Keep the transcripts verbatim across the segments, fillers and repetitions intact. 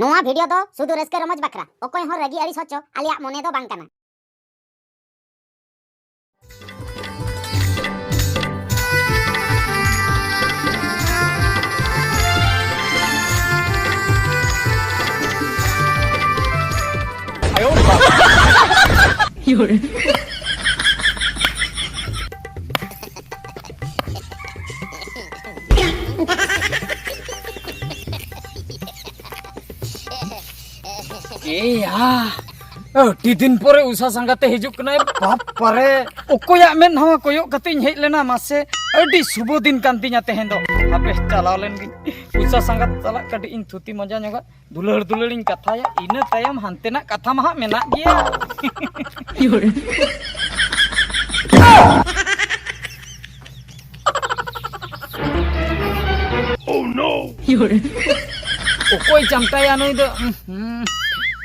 ᱱᱚᱣᱟ ᱵᱷᱤᱰᱤᱭᱳ ᱫᱚ ᱥᱩᱫᱷᱩ ᱨᱟᱹᱥᱠᱟᱹ ᱨᱚᱢᱚᱡᱽ ᱵᱟᱠᱷᱨᱟ, ᱚᱠᱚᱭ ᱦᱚᱸ ᱨᱟᱹᱜᱤ ᱟᱹᱲᱤᱥ ᱦᱚᱪᱚ ᱟᱞᱮᱭᱟᱜ ᱢᱚᱱᱮ ᱫᱚ ᱵᱟᱝ ᱠᱟᱱᱟ᱾ ᱮᱭᱟ, ᱟᱹᱰᱤ ᱫᱤᱱ ᱯᱚᱨᱮ ᱩᱥᱟ ᱥᱟᱸᱜᱟᱛᱮ ᱦᱤᱡᱩᱜ ᱠᱟᱱᱟᱭ᱾ ᱵᱟᱯ ᱨᱮ, ᱚᱠᱚᱭᱟᱜ ᱢᱮᱫ ᱦᱚᱸ ᱠᱚᱭᱚᱜ ᱠᱟᱛᱮᱧ ᱦᱮᱡ ᱞᱮᱱᱟ ᱢᱟᱥᱮ? ᱟᱹᱰᱤ ᱥᱩᱵᱷᱚ ᱫᱤᱱ ᱠᱟᱱ ᱛᱤᱧᱟ ᱛᱮᱦᱮᱧ ᱫᱚ᱾ ᱦᱟᱯᱮ, ᱪᱟᱞᱟᱣ ᱞᱮᱱ ᱜᱤᱧ, ᱩᱥᱟ ᱥᱟᱸᱜᱟᱛ ᱥᱟᱞᱟᱜ ᱠᱟᱹᱴᱤᱡ ᱤᱧ ᱛᱷᱩᱛᱤ ᱢᱚᱡᱟ ᱧᱚᱜᱟ᱾ ᱫᱩᱞᱟᱹᱲ ᱫᱩᱞᱟᱹᱲᱤᱧ ᱠᱟᱛᱷᱟᱭᱟ, ᱤᱱᱟᱹ ᱛᱟᱭᱚᱢ ᱦᱟᱱᱛᱮᱱᱟᱜ ᱠᱟᱛᱷᱟ ᱢᱟ ᱦᱟᱸᱜ ᱢᱮᱱᱟᱜ ᱜᱮᱭᱟ᱾ Oh no! ᱚᱠᱚᱭ ᱪᱟᱢᱴᱟᱭᱟ ᱱᱩᱭ ᱫᱚ? ᱩᱸᱦᱩᱸ,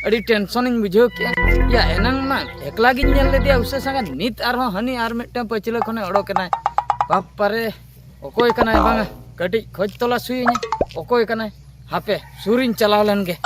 ᱟᱹᱰᱤ ᱴᱮᱱᱥᱚᱱᱤᱧ ᱵᱩᱡᱷᱟᱹᱣ ᱠᱮᱜᱼᱟ᱾ ᱭᱟ, ᱮᱱᱟᱝ ᱢᱟ ᱮᱠᱞᱟ ᱜᱤᱧ ᱧᱮᱞ ᱞᱮᱫᱮᱭᱟ ᱩᱥᱟᱹ ᱥᱟᱸᱜᱟ, ᱱᱤᱛ ᱟᱨᱦᱚᱸ ᱦᱟᱹᱱᱤ ᱟᱨ ᱢᱤᱫᱴᱟᱝ ᱯᱟᱹᱪᱷᱞᱟᱹ ᱠᱷᱚᱱᱮ ᱚᱰᱚᱠ ᱮᱱᱟᱭ᱾ ᱵᱟᱯ ᱨᱮ, ᱚᱠᱚᱭ ᱠᱟᱱᱟᱭ ᱵᱟᱝᱟ? ᱠᱟᱹᱴᱤᱡ ᱠᱷᱚᱡᱽ ᱛᱚᱞᱟᱥ ᱦᱩᱭ ᱤᱧᱟ, ᱚᱠᱚᱭ ᱠᱟᱱᱟᱭ? ᱦᱟᱯᱮ, ᱥᱩᱨᱤᱧ ᱪᱟᱞᱟᱣ ᱞᱮᱱ ᱜᱮ᱾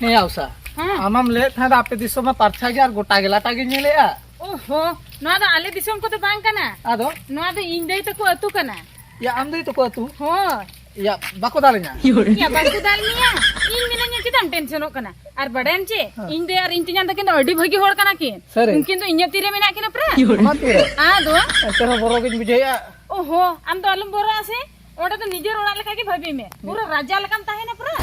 ᱦᱮᱸ ᱭᱟ ᱩᱥᱟ, ᱦᱮᱸ᱾ ᱟᱢᱮᱢ ᱞᱟᱹᱭᱮᱫ ᱛᱟᱦᱮᱸᱫ ᱟᱯᱮ ᱫᱤᱥᱚᱢ ᱢᱟ ᱯᱟᱨᱪᱷᱟ ᱜᱮ ᱟᱨ ᱜᱚᱴᱟ ᱜᱮ ᱞᱟᱴᱟ ᱜᱮᱧ ᱧᱮᱞᱮᱜᱼᱟ᱾ ᱳᱦᱳ, ᱱᱚᱣᱟ ᱫᱚ ᱟᱞᱮ ᱫᱤᱥᱚᱢ ᱠᱚᱫᱚ ᱵᱟᱝ ᱠᱟᱱᱟ᱾ ᱟᱫᱚ? ᱱᱚᱣᱟ ᱫᱚ ᱤᱧ ᱫᱟᱹᱭ ᱛᱟᱠᱚ ᱟᱹᱛᱩ ᱠᱟᱱᱟ᱾ ᱭᱟ, ᱟᱢ ᱫᱟᱹᱭ ᱛᱟᱠᱚ ᱟᱹᱛᱩ? ᱦᱳᱭ᱾ ᱭᱟ, ᱵᱟᱠᱚ ᱫᱟᱞᱤᱧᱟ? ᱭᱟ, ᱵᱟᱠᱚ ᱫᱟᱞ ᱢᱮᱭᱟ? ᱤᱧ ᱢᱤᱱᱟᱹᱧᱟ, ᱪᱮᱫᱟᱜ ᱮᱢ ᱴᱮᱱᱥᱚᱱᱚᱜ ᱠᱟᱱᱟ? ᱟᱨ ᱵᱟᱰᱟᱭᱟᱢ ᱪᱮᱫ? ᱦᱮᱸ᱾ ᱤᱧ ᱫᱟᱹᱭ ᱟᱨ ᱤᱧ ᱛᱮᱧᱟᱝ ᱛᱟᱹᱠᱤᱱ ᱫᱚ ᱟᱹᱰᱤ ᱵᱷᱟᱹᱜᱤ ᱦᱚᱲ ᱠᱟᱱᱟ ᱠᱤᱱ᱾ ᱥᱟᱹᱨᱤ? ᱩᱱᱠᱤᱱ ᱫᱚ ᱤᱧᱟᱹᱜ ᱛᱤᱨᱮ ᱢᱮᱱᱟᱜ ᱠᱤᱱᱟ ᱯᱨᱟᱭ᱾ ᱟᱢᱟᱜ ᱛᱤᱨᱮ? ᱟᱫᱚ? ᱮᱱᱛᱮ ᱨᱮᱦᱚᱸ ᱵᱚᱨᱚ ᱜᱤᱧ ᱵᱩᱡᱷᱟᱹᱣᱮᱫᱼᱟ᱾ ᱳᱦᱳ, ᱟᱢ ᱫᱚ ᱟᱞᱚᱢ ᱵᱚᱨᱚᱜᱼᱟ ᱥᱮ᱾ ᱚᱸᱰᱮ ᱫᱚ ᱱᱤᱡᱮᱨ ᱚᱲᱟᱜ ᱞᱮᱠᱟ ᱜᱮ ᱵᱷᱟᱹᱵᱤ ᱢᱮ᱾ ᱯᱩᱨᱟᱹ ᱨᱟᱡᱟ ᱞᱮᱠᱟᱢ ᱛᱟᱦᱮᱱᱟ ᱯᱩᱨᱟᱹ᱾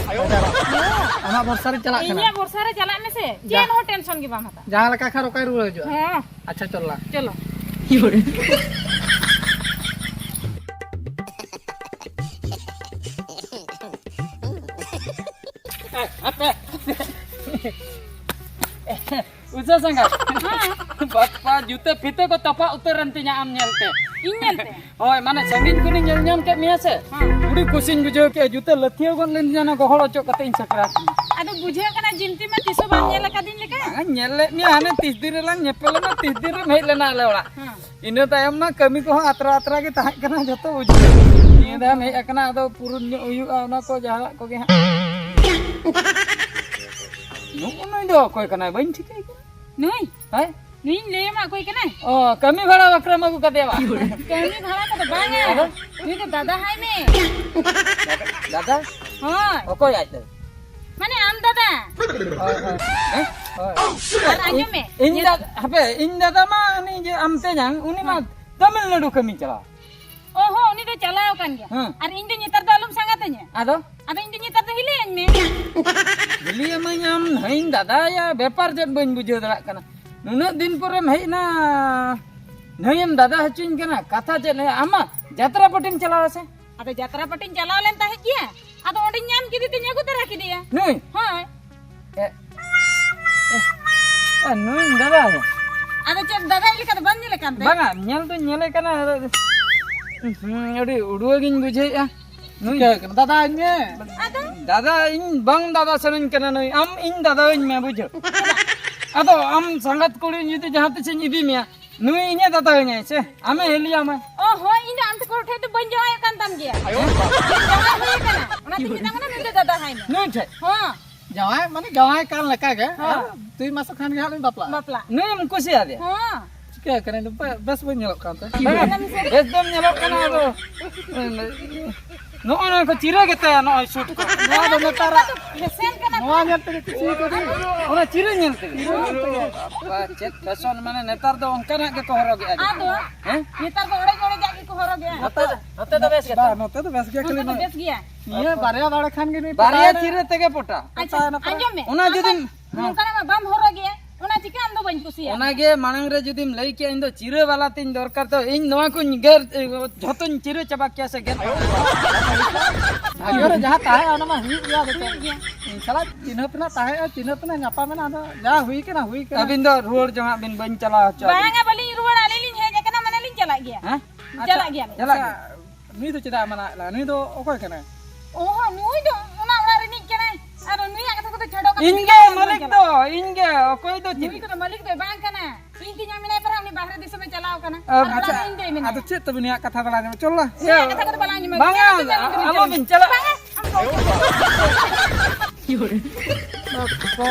ᱟᱢᱟᱜ ᱵᱷᱚᱨᱥᱟ ᱨᱮ ᱪᱟᱞᱟᱜ ᱠᱟᱱᱟ᱾ ᱤᱧᱟᱹᱜ ᱵᱷᱚᱨᱥᱟ ᱨᱮ ᱪᱟᱞᱟᱜ ᱢᱮᱥᱮ᱾ ᱡᱟ᱾ ᱪᱮᱫ ᱦᱚᱸ ᱴᱮᱱᱥᱚᱱ ᱜᱮ ᱵᱟᱢ ᱦᱟᱛᱟᱣᱟ᱾ ᱡᱟᱦᱟᱸ ᱞᱮᱠᱟ ᱠᱷᱟᱱ ᱨᱚᱠᱟᱭ ᱨᱩᱣᱟᱹᱲ ᱦᱤᱡᱩᱜᱼᱟ᱾ ᱦᱮᱸ᱾ ᱟᱪᱪᱷᱟ, ᱪᱚᱞ ᱞᱟᱝ᱾ ᱪᱚᱞᱚ᱾ ᱩᱥᱟᱹ ᱥᱟᱸᱜᱟ᱾ ᱦᱮᱸ᱾ ᱵᱟᱯᱟ, ᱡᱩᱛᱟᱹ ᱯᱷᱤᱛᱟᱹ ᱠᱚ ᱛᱚᱯᱟᱜ ᱩᱛᱟᱹᱨᱮᱱ ᱛᱤᱧᱟ ᱟᱢ ᱧᱮᱞᱛᱮ᱾ ᱤᱧ ᱧᱮᱞᱛᱮ? ᱦᱳᱭ, ᱢᱟᱱᱮ ᱥᱟᱺᱜᱤᱧ ᱠᱷᱚᱱᱤᱧ ᱧᱮᱞ ᱧᱟᱢ ᱠᱮᱫ ᱢᱮᱭᱟ ᱥᱮ, ᱦᱮᱸ᱾ ᱟᱹᱰᱤ ᱠᱩᱥᱤᱧ ᱵᱩᱡᱷᱟᱹᱣ ᱠᱮᱫᱼᱟ᱾ ᱡᱩᱛᱟᱹ ᱞᱟᱹᱛᱷᱤᱭᱟᱹ ᱜᱚᱫ ᱞᱮᱱ ᱛᱤᱧᱟ, ᱚᱱᱟ ᱜᱚᱦᱚᱲ ᱚᱪᱚᱜ ᱠᱟᱛᱮ ᱤᱧ ᱥᱮᱴᱮᱨ ᱟᱠᱟᱱᱟ᱾ ᱟᱫᱚ ᱵᱩᱡᱷᱟᱹᱜ ᱠᱟᱱᱟ ᱡᱤᱱᱛᱤ ᱢᱟ ᱛᱤᱥ ᱦᱚᱸ ᱵᱟᱢ ᱧᱮᱞ ᱟᱠᱟᱫᱤᱧ ᱞᱮᱠᱟ᱾ ᱵᱟᱝ, ᱧᱮᱞ ᱞᱮᱫ ᱢᱮᱭᱟ, ᱦᱟᱱᱮ ᱛᱤᱥ ᱫᱤᱱ ᱨᱮᱞᱟᱝ ᱧᱮᱯᱮᱞ ᱞᱮᱱᱟ, ᱛᱤᱥ ᱫᱤᱱ ᱨᱮᱢ ᱦᱮᱡ ᱞᱮᱱᱟ ᱟᱞᱮ ᱚᱲᱟᱜ᱾ ᱦᱮᱸ᱾ ᱤᱱᱟᱹ ᱛᱟᱭᱚᱢ ᱢᱟ ᱠᱟᱹᱢᱤ ᱠᱚᱦᱚᱸ ᱟᱛᱨᱟ ᱟᱛᱨᱟ ᱜᱮ ᱛᱟᱦᱮᱸ ᱠᱟᱱᱟ ᱡᱷᱚᱛᱚ, ᱵᱩᱡᱷᱟᱹᱣ᱾ ᱱᱤᱭᱟᱹ ᱫᱷᱟᱣ ᱮᱢ ᱦᱮᱡ ᱟᱠᱟᱱᱟ, ᱟᱫᱚ ᱯᱩᱨᱩᱱ ᱧᱚᱜ ᱦᱩᱭᱩᱜᱼᱟ ᱚᱱᱟ ᱠᱚ ᱡᱟᱦᱟᱱᱟᱜ ᱠᱚᱜᱮ ᱦᱟᱸᱜ᱾ ᱱᱩᱜᱼᱩ ᱱᱩᱭ ᱫᱚ ᱚᱠᱚᱭ ᱠᱟᱱᱟᱭ? ᱵᱟᱹᱧ ᱴᱷᱤᱠᱟᱹᱭ ᱠᱟᱱᱟ᱾ ᱱᱩᱭ? ᱦᱮᱸ? ᱱᱩᱭᱤᱧ ᱞᱟᱹᱭ ᱟᱢᱟ ᱚᱠᱚᱭ ᱠᱟᱱᱟᱭ? ᱚ, ᱠᱟᱹᱢᱤ ᱵᱷᱟᱲᱟ ᱵᱟᱠᱷᱨᱟᱢ ᱟᱹᱜᱩ ᱠᱟᱫᱮᱭᱟ ᱵᱟ? ᱠᱟᱹᱢᱤ ᱵᱷᱟᱲᱟ ᱠᱚᱫᱚ ᱵᱟᱝᱟ᱾ ᱟᱫᱚ? ᱱᱩᱭ ᱫᱚ ᱫᱟᱫᱟ ᱦᱟᱭ ᱢᱮ᱾ ᱫᱟᱫᱟ? ᱦᱳᱭ᱾ ᱚᱠᱚᱭ ᱟᱡ ᱫᱚ? ᱢᱟᱱᱮ ᱟᱢ ᱫᱟᱫᱟ᱾ ᱦᱳᱭ, ᱦᱳᱭ᱾ ᱦᱮᱸ? ᱦᱳᱭ᱾ ᱟᱨ ᱟᱸᱡᱚᱢ ᱢᱮ᱾ ᱤᱧ ᱧᱮᱞ- ᱫᱟ-, ᱦᱟᱯᱮ, ᱤᱧ ᱫᱟᱫᱟ ᱢᱟ ᱩᱱᱤ ᱡᱮ ᱟᱢ ᱛᱮᱧᱟᱝ, ᱩᱱᱤ ᱢᱟ ᱦᱮᱸ᱾ ᱛᱟᱢᱤᱞᱱᱟᱲᱩ ᱠᱟᱹᱢᱤ ᱪᱟᱞᱟᱣ᱾ ᱚ ᱦᱚᱸ, ᱩᱱᱤ ᱫᱚ ᱪᱟᱞᱟᱣ ᱟᱠᱟᱱ ᱜᱮᱭᱟ᱾ ᱦᱮᱸ᱾ ᱟᱨ ᱤᱧ ᱫᱚ ᱱᱮᱛᱟᱨ ᱫᱚ ᱟᱞᱚᱢ ᱥᱟᱸᱜᱟᱛᱤᱧᱟ᱾ ᱟᱫᱚ? ᱟᱫᱚ ᱤᱧ ᱫᱚ ᱱᱮᱛᱟᱨ ᱫᱚ ᱦᱤᱞᱤᱭᱟᱹᱧ ᱢᱮ᱾ ᱦᱤᱞᱤᱭᱟᱹᱢᱟᱹᱧ ᱟᱢ, ᱦᱮᱸᱧ ᱫᱟᱫᱟᱭᱟ, ᱵᱮᱯᱟᱨ ᱪᱮᱫ ᱵᱟᱹᱧ ᱵᱩᱡᱷᱟᱹᱣ ᱫᱟᱲᱮᱭᱟᱜ ᱠᱟᱱᱟ᱾ ᱱᱩᱱᱟᱹᱜ ᱫᱤᱱ ᱯᱚᱨᱮᱢ ᱦᱮᱡ ᱮᱱᱟ, ᱱᱟᱹᱭᱮᱢ ᱫᱟᱫᱟ ᱦᱚᱪᱚᱧ ᱠᱟᱱᱟ, ᱠᱟᱛᱷᱟ ᱪᱮᱫ? ᱦᱮᱸ, ᱟᱢ ᱢᱟ ᱡᱟᱛᱨᱟ ᱯᱟᱹᱴᱤᱢ ᱪᱟᱞᱟᱣᱟ ᱥᱮ? ᱟᱫᱚ ᱡᱟᱛᱨᱟ ᱯᱟᱹᱴᱤᱧ ᱪᱟᱞᱟᱣ ᱞᱮᱱ ᱛᱟᱦᱮᱸᱫ ᱜᱮᱭᱟ, ᱟᱫᱚ ᱚᱸᱰᱮᱧ ᱧᱟᱢ ᱠᱮᱫᱮ ᱛᱤᱧ ᱟᱹᱜᱩ ᱛᱟᱨᱟ ᱠᱮᱫᱮᱭᱟ᱾ ᱱᱩᱭ? ᱦᱳᱭ᱾ ᱮ, ᱮ, ᱮ, ᱱᱩᱭ ᱫᱟᱫᱟ ᱜᱮ? ᱟᱫᱚ ᱪᱮᱫ ᱫᱟᱫᱟ ᱞᱮᱠᱟ ᱫᱚ ᱵᱟᱢ ᱧᱮᱞᱮ ᱠᱟᱱ ᱛᱮ? ᱵᱟᱝᱟ, ᱧᱮᱞ ᱫᱩᱧ ᱧᱮᱞᱮ ᱠᱟᱱᱟ, ᱟᱫᱚ, ᱦᱩᱸ, ᱟᱹᱰᱤ ᱩᱰᱩᱣᱟᱹ ᱜᱤᱧ ᱵᱩᱡᱷᱟᱹᱣᱮᱫᱼᱟ᱾ ᱱᱩᱭ ᱪᱤᱠᱟᱹ ᱠᱟᱱᱟ? ᱫᱟᱫᱟ ᱤᱧ ᱢᱮ᱾ ᱟᱫᱚ? ᱫᱟᱫᱟ, ᱤᱧ ᱵᱟᱝ ᱫᱟᱫᱟ ᱥᱟᱱᱟᱧ ᱠᱟᱱᱟ ᱱᱩᱭ, ᱟᱢ ᱤᱧ ᱫᱟᱫᱟᱣᱟᱹᱧ ᱢᱮ, ᱵᱩᱡᱷᱟᱹᱣ? ᱟᱫᱚ ᱟᱢ ᱥᱟᱸᱜᱟᱛ ᱠᱩᱲᱤ ᱡᱩᱫᱤ ᱡᱟᱦᱟᱸ ᱛᱤᱥᱤᱧ ᱤᱫᱤ ᱢᱮᱭᱟ, ᱱᱩᱭ ᱤᱧᱮ ᱫᱟᱫᱟᱣᱟᱹᱧᱟᱭ ᱥᱮ ᱟᱢᱮ ᱦᱤᱞᱤᱭᱟᱢᱟᱭ? ᱚ, ᱦᱳᱭ, ᱤᱧ ᱫᱚ ᱟᱢ ᱛᱟᱠᱚ ᱴᱷᱮᱡ ᱫᱚ ᱵᱟᱹᱧ ᱡᱟᱶᱟᱭᱚᱜ ᱠᱟᱱ ᱛᱟᱢ ᱜᱮᱭᱟ᱾ ᱡᱟᱶᱟᱭ ᱦᱩᱭ ᱟᱠᱟᱱᱟ, ᱚᱱᱟᱛᱮᱧ ᱢᱮᱛᱟᱢ ᱠᱟᱱᱟ, ᱱᱩᱭ ᱫᱚ ᱫᱟᱫᱟ ᱦᱟᱭ ᱢᱮ᱾ ᱱᱩᱭ ᱴᱷᱮᱡ? ᱦᱚᱸ᱾ ᱡᱟᱶᱟᱭ ᱢᱟᱱᱮ ᱡᱟᱶᱟᱭ ᱠᱟᱱ ᱞᱮᱠᱟ ᱜᱮ, ᱦᱚᱸ᱾ ᱟᱨ ᱫᱩᱭ ᱢᱟᱥ ᱠᱷᱟᱱ ᱜᱮ ᱦᱟᱸᱜ ᱞᱤᱧ ᱵᱟᱯᱞᱟᱜᱼᱟ᱾ ᱵᱟᱯᱞᱟ᱾ ᱱᱩᱭᱮᱢ ᱠᱩᱥᱤᱭᱟᱫᱮᱭᱟ? ᱦᱚᱸ᱾ ᱪᱤᱠᱟᱹ ᱠᱟᱱᱟ, ᱤᱧ ᱫᱚ ᱵᱮ-, ᱵᱮᱥ ᱵᱟᱹᱧ ᱧᱮᱞᱚᱜ ᱠᱟᱱ ᱛᱮ? ᱵᱟᱝᱟ, ᱵᱮᱥ ᱫᱚᱢ ᱧᱮᱞᱚᱜ ᱠᱟᱱᱟ, ᱟᱫᱚ ᱱᱚᱜᱼᱚ ᱱᱚᱣᱟ ᱠᱚ ᱪᱤᱨᱟᱹ ᱜᱮᱛᱟᱭᱟ, ᱱᱚᱜᱼᱚᱭ ᱥᱩᱴ ᱠᱚ᱾ ᱱᱚᱣᱟ ᱫᱚ ᱱᱮᱛᱟᱨᱟᱜ, ᱯᱷᱮᱥᱮᱱ ᱠᱟᱱᱟ ᱱᱚᱣᱟ ᱛᱚ᱾ ᱧᱮᱞ ᱛᱮᱜᱮ ᱠᱩᱥᱤ ᱠᱟᱹᱫᱟᱹᱧ᱾ ᱚᱱᱟ ᱪᱤᱨᱟᱹ ᱧᱮᱞ ᱛᱮᱜᱮ? ᱪᱤᱨᱟᱹ ᱧᱮᱞ ᱛᱮᱜᱮ᱾ ᱵᱟᱵᱟ, ᱪᱮᱫ ᱯᱷᱮᱥᱚᱱ, ᱢᱟᱱᱮ ᱱᱮᱛᱟᱨ ᱫᱚ ᱚᱱᱠᱟᱱᱟᱜ ᱜᱮᱠᱚ ᱦᱚᱨᱚᱜᱮᱜᱼᱟ ᱡᱟᱹᱱᱤᱡ᱾ ᱟᱫᱚ ᱦᱮᱸ? ᱱᱮᱛᱟᱨ ᱫᱚ ᱚᱲᱮᱡ ᱚᱲᱮᱡᱟᱜ ᱜᱮᱠᱚ ᱦᱚᱨᱚᱜᱮᱜᱼᱟ᱾ ᱱᱚᱛᱮ ᱫᱚ, ᱱᱚᱛᱮ ᱫᱚ ᱵᱮᱥ ᱜᱮᱛᱚ? ᱵᱟᱝ, ᱱᱚᱛᱮ ᱫᱚ ᱵᱮᱥ ᱜᱮᱭᱟ, ᱱᱚᱛᱮ ᱠᱷᱟᱹᱞᱤ ᱫᱚ ᱱᱚᱣᱟ ᱵᱮᱥ ᱜᱮᱭᱟ᱾ ᱱᱤᱭᱟᱹ ᱵᱟᱨᱭᱟ ᱫᱟᱲᱮ ᱠᱷᱟᱱ ᱜᱮ ᱱᱩᱭ ᱵᱟᱨᱭᱟ ᱯᱚᱴᱟᱣᱮᱱᱟ᱾ ᱪᱤᱨᱟᱹ ᱛᱮᱜᱮ ᱯᱚᱴᱟ᱾ ᱟᱪᱪᱷᱟ, ᱯᱚᱴᱟᱣᱮᱱᱟ ᱯᱚᱴᱟ᱾ ᱟᱸᱡᱚᱢ ᱢᱮ᱾ ᱚᱱᱟ ᱟᱢ ᱡᱩᱫᱤᱢ ᱫᱚ ᱱᱚᱝᱠᱟᱱᱟᱜ ᱢᱟ ᱵᱟᱢ ᱦᱚᱨᱚᱜ ᱜᱮᱭᱟ, ᱚᱱᱟ ᱪᱤᱠᱟᱹ ᱟᱢ ᱫᱚ ᱵᱟᱹᱧ ᱠᱩᱥᱤᱭᱟᱜᱼᱟ? ᱚᱱᱟᱜᱮ ᱢᱟᱲᱟᱝ ᱨᱮ ᱡᱩᱫᱤᱢ ᱞᱟᱹᱭ ᱠᱮᱭᱟ, ᱤᱧ ᱫᱚ ᱪᱤᱨᱟᱹ ᱵᱟᱞᱟ ᱛᱤᱧ ᱫᱚᱨᱠᱟᱨ, ᱛᱚ ᱤᱧ ᱱᱚᱣᱟ ᱠᱚᱧ ᱜᱮᱨ, ᱡᱷᱚᱛᱚᱧ ᱪᱤᱨᱟᱹ ᱪᱟᱵᱟ ᱠᱮᱭᱟ ᱥᱮ ᱜᱮᱨ᱾ ᱵᱷᱟᱜᱮ ᱨᱮ ᱡᱟᱦᱟᱸ ᱛᱟᱦᱮᱸᱜᱼᱟ, ᱚᱱᱟ ᱢᱟ ᱦᱩᱭᱩᱜ ᱜᱮᱭᱟ, ᱟᱫᱚ ᱪᱮᱫ? ᱦᱩᱭᱩᱜ ᱜᱮᱭᱟ᱾ ᱤᱧ ᱥᱟᱞᱟᱜ ᱪᱤᱱᱦᱟᱹᱯ ᱨᱮᱱᱟᱜ ᱛᱟᱦᱮᱸᱜᱼᱟ, ᱪᱤᱱᱦᱟᱹᱯ ᱨᱮᱱᱟᱜ ᱧᱟᱯᱟᱢ ᱮᱱᱟ, ᱟᱫᱚ ᱡᱟ ᱦᱩᱭ ᱠᱟᱱᱟ, ᱦᱩᱭ ᱠᱟᱱᱟ᱾ ᱟᱹᱵᱤᱱ ᱫᱚ ᱨᱩᱣᱟᱹᱲ ᱡᱚᱝᱟᱜ ᱵᱤᱱ, ᱵᱟᱹᱧ ᱪᱟᱞᱟᱣ ᱦᱚᱪᱚ ᱟᱹᱵᱤᱱ᱾ ᱵᱟᱝᱟ, ᱵᱟᱹᱞᱤᱧ ᱨᱩᱣᱟᱹᱲᱟ, ᱟᱹᱞᱤᱧ ᱞᱤᱧ ᱦᱮᱡ ᱟᱠᱟᱱᱟ, ᱢᱟᱱᱮ ᱞᱤᱧ ᱪᱟᱞᱟᱜ ᱜᱮᱭᱟ᱾ ᱦᱮᱸ? ᱪᱟᱞᱟᱜ ᱟᱪᱪᱷᱟ, ᱜᱮᱭᱟᱞᱤᱧ᱾ ᱪᱟᱞᱟᱜ ᱟᱪᱪᱷᱟ, ᱜᱮ᱾ ᱱᱩᱭ ᱫᱚ ᱪᱮᱫᱟᱜ ᱮ ᱢᱟᱱᱟᱣᱮᱫ ᱞᱟᱝ? ᱱᱩᱭ ᱫᱚ ᱚᱠᱚᱭ ᱠᱟᱱᱟᱭ? ᱚᱦᱚ, ᱱᱩᱭ ᱫᱚ ᱚᱱᱟ ᱚᱲᱟᱜ ᱨᱤᱱᱤᱡ ᱠᱟᱱᱟᱭ᱾ ᱟᱨ ᱱᱩᱭᱟᱜ ᱠᱟᱛᱷᱟ ᱠᱚᱫᱚ ᱪᱷᱟᱰᱚ ᱠᱟᱛᱮ ᱤᱧ ᱜᱮ ᱪᱟᱞᱟᱜ ᱢᱟᱹᱞᱤᱠ ᱠᱟᱱᱟ᱾ ᱫᱚ, ᱤᱧ ᱜᱮ᱾ ᱚᱠᱚᱭ ᱫᱚ ᱪᱤᱞᱤ? ᱱᱩᱭ ᱠᱚᱫᱚ ᱢᱟᱹᱞᱤᱠ ᱫᱚᱭ ᱵᱟᱝ ᱠᱟᱱᱟ᱾ ᱤᱧ ᱛᱤᱧ ᱢᱮᱱᱟᱭ ᱯᱟᱨᱟ, ᱩᱱᱤ ᱵᱟᱦᱨᱮ ᱫᱤᱥᱚᱢᱮ ᱪᱟᱞᱟᱣ ᱠᱟᱱᱟ᱾ ᱟᱨ ᱟᱨ ᱚᱲᱟᱜ ᱟᱪᱪᱷᱟ, ᱨᱮ ᱤᱧ ᱫᱚᱭ ᱢᱮᱱᱟᱭᱟ᱾ ᱟᱫᱚ ᱪᱮᱫ ᱛᱮ ᱩᱱᱤᱭᱟᱜ ᱠᱟᱛᱷᱟ ᱫᱚ ᱵᱟᱞᱟᱝ ᱟᱸᱡᱚᱢᱟ? ᱪᱚᱞ ᱞᱟ᱾ ᱱᱩᱭᱟᱜ ᱠᱟᱛᱷᱟ ᱠᱚᱫᱚ ᱵᱟᱞᱟᱝ ᱟᱸᱡᱚᱢᱟ᱾ ᱵᱟᱝᱟ, ᱤᱧ ᱫᱚ ᱟᱞᱚᱵᱤᱱ ᱪᱟᱞᱟᱜ᱾ ᱵᱟᱝᱟ, ᱟᱢ ᱫᱚ ᱵᱟᱯᱟ᱾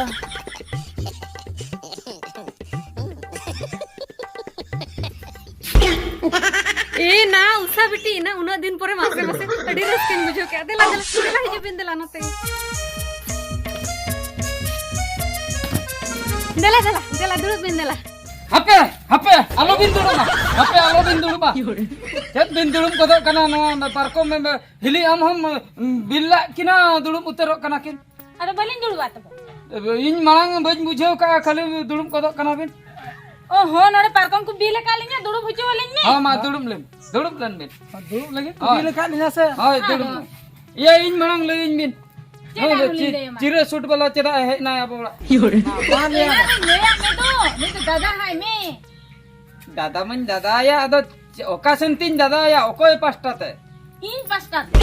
ᱮ ᱱᱟ, ᱩᱥᱟ ᱵᱤᱴᱤ, ᱤᱱᱟᱹ ᱩᱱᱟᱹᱜ ᱫᱤᱱ ᱯᱚᱨᱮ ᱢᱟᱥᱮ ᱢᱟᱥᱮ ᱟᱹᱰᱤ ᱨᱟᱹᱥᱠᱟᱹᱧ ᱵᱩᱡᱷᱟᱹᱣ ᱠᱮᱫᱟ᱾ ᱫᱮᱞᱟ, ᱫᱮᱞᱟ, ᱫᱮᱞᱟ, ᱦᱤᱡᱩᱜ ᱵᱤᱱ, ᱫᱮᱞᱟ ᱱᱚᱛᱮ᱾ ᱫᱮᱞᱟ, ᱫᱮᱞᱟ, ᱫᱮᱞᱟ, ᱫᱩᱲᱩᱵ ᱵᱤᱱ, ᱫᱮᱞᱟ᱾ ᱦᱟᱯᱮ, ᱦᱟᱯᱮ, ᱟᱞᱚᱵᱤᱱ ᱫᱩᱲᱩᱵᱟ᱾ ᱦᱟᱯᱮ, ᱟᱞᱚᱵᱤᱱ ᱫᱩᱲᱩᱵᱟ᱾ ᱪᱮᱫ ᱵᱤᱱ ᱫᱩᱲᱩᱵ ᱜᱚᱫᱚᱜ ᱠᱟᱱᱟ ᱱᱚᱣᱟ ᱯᱟᱨᱠᱚᱢ ᱨᱮ? ᱦᱤᱞᱤ, ᱟᱢ ᱦᱚᱸᱢ ᱵᱤᱞᱞᱟᱜ ᱠᱤᱱᱟ, ᱫᱩᱲᱩᱵ ᱩᱛᱟᱹᱨᱚᱜ ᱠᱟᱱᱟ ᱠᱤᱱ᱾ ᱟᱫᱚ ᱵᱟᱹᱞᱤᱧ ᱫᱩᱲᱩᱵᱟ ᱛᱚᱵᱮ᱾ ᱤᱧ ᱢᱟᱲᱟᱝ ᱵᱟᱹᱧ ᱵᱩᱡᱷᱟᱹᱣ ᱠᱟᱜᱼᱟ, ᱠᱷᱟᱹᱞᱤ ᱫᱩᱲᱩᱵ ᱜᱚᱫᱚᱜ ᱠᱟᱱᱟ ᱵᱤᱱ᱾ ᱚ ᱦᱚᱸ, ᱱᱚᱰᱮ ᱯᱟᱨᱠᱚᱢ ᱠᱚ ᱵᱤᱞ ᱟᱠᱟᱫ ᱞᱤᱧᱟ, ᱫᱩᱲᱩᱵ ᱦᱚᱪᱚ ᱟᱹᱞᱤᱧ ᱢᱮ᱾ ᱦᱚᱸ, ᱢᱟ ᱫᱩᱲᱩᱵ ᱞᱮᱱ, ᱫᱩᱲᱩᱵ ᱞᱮᱱ ᱵᱤᱱ᱾ ᱫᱩᱲᱩᱵ ᱞᱟᱹᱜᱤᱫ ᱠᱚ ᱦᱳᱭ᱾ ᱵᱤᱞ ᱟᱠᱟᱫ ᱞᱤᱧᱟ ᱥᱮ? ᱦᱳᱭ, ᱦᱮᱸ, ᱫᱩᱲᱩᱵ ᱦᱮᱸ᱾ ᱢᱮ᱾ ᱤᱭᱟᱹ, ᱤᱧ ᱢᱟᱲᱟᱝ ᱞᱟᱹᱭᱟᱹᱧ ᱵᱤᱱ᱾ ᱪᱮᱫ ᱦᱳᱭ, ᱟᱨᱦᱚᱸ ᱞᱤᱧ ᱪᱤ-, ᱞᱟᱹᱭ ᱟᱢᱟ? ᱪᱤᱨᱟᱹ ᱥᱩᱴ ᱵᱟᱞᱟ ᱪᱮᱫᱟᱜ ᱮ ᱦᱮᱡ ᱮᱱᱟᱭ ᱟᱵᱚ ᱚᱲᱟᱜ? ᱵᱟᱝ ᱞᱟᱹᱭᱟ᱾ ᱮᱱᱟᱱ ᱨᱤᱧ ᱞᱟᱹᱭᱟᱫ ᱢᱮ ᱫᱚ, ᱱᱩᱭ ᱫᱚ ᱫᱟᱫᱟ ᱦᱟᱸᱜ ᱢᱮ᱾ ᱫᱟᱫᱟ ᱢᱟᱧ ᱫᱟᱫᱟᱭᱟ, ᱟᱫᱚ ᱪᱮ-, ᱚᱠᱟ ᱥᱮᱱ ᱛᱤᱧ ᱫᱟᱫᱟᱭᱟ? ᱚᱠᱚᱭ ᱯᱟᱥᱴᱟ ᱛᱮ? ᱤᱧ ᱯᱟᱥᱴᱟ ᱛᱮ᱾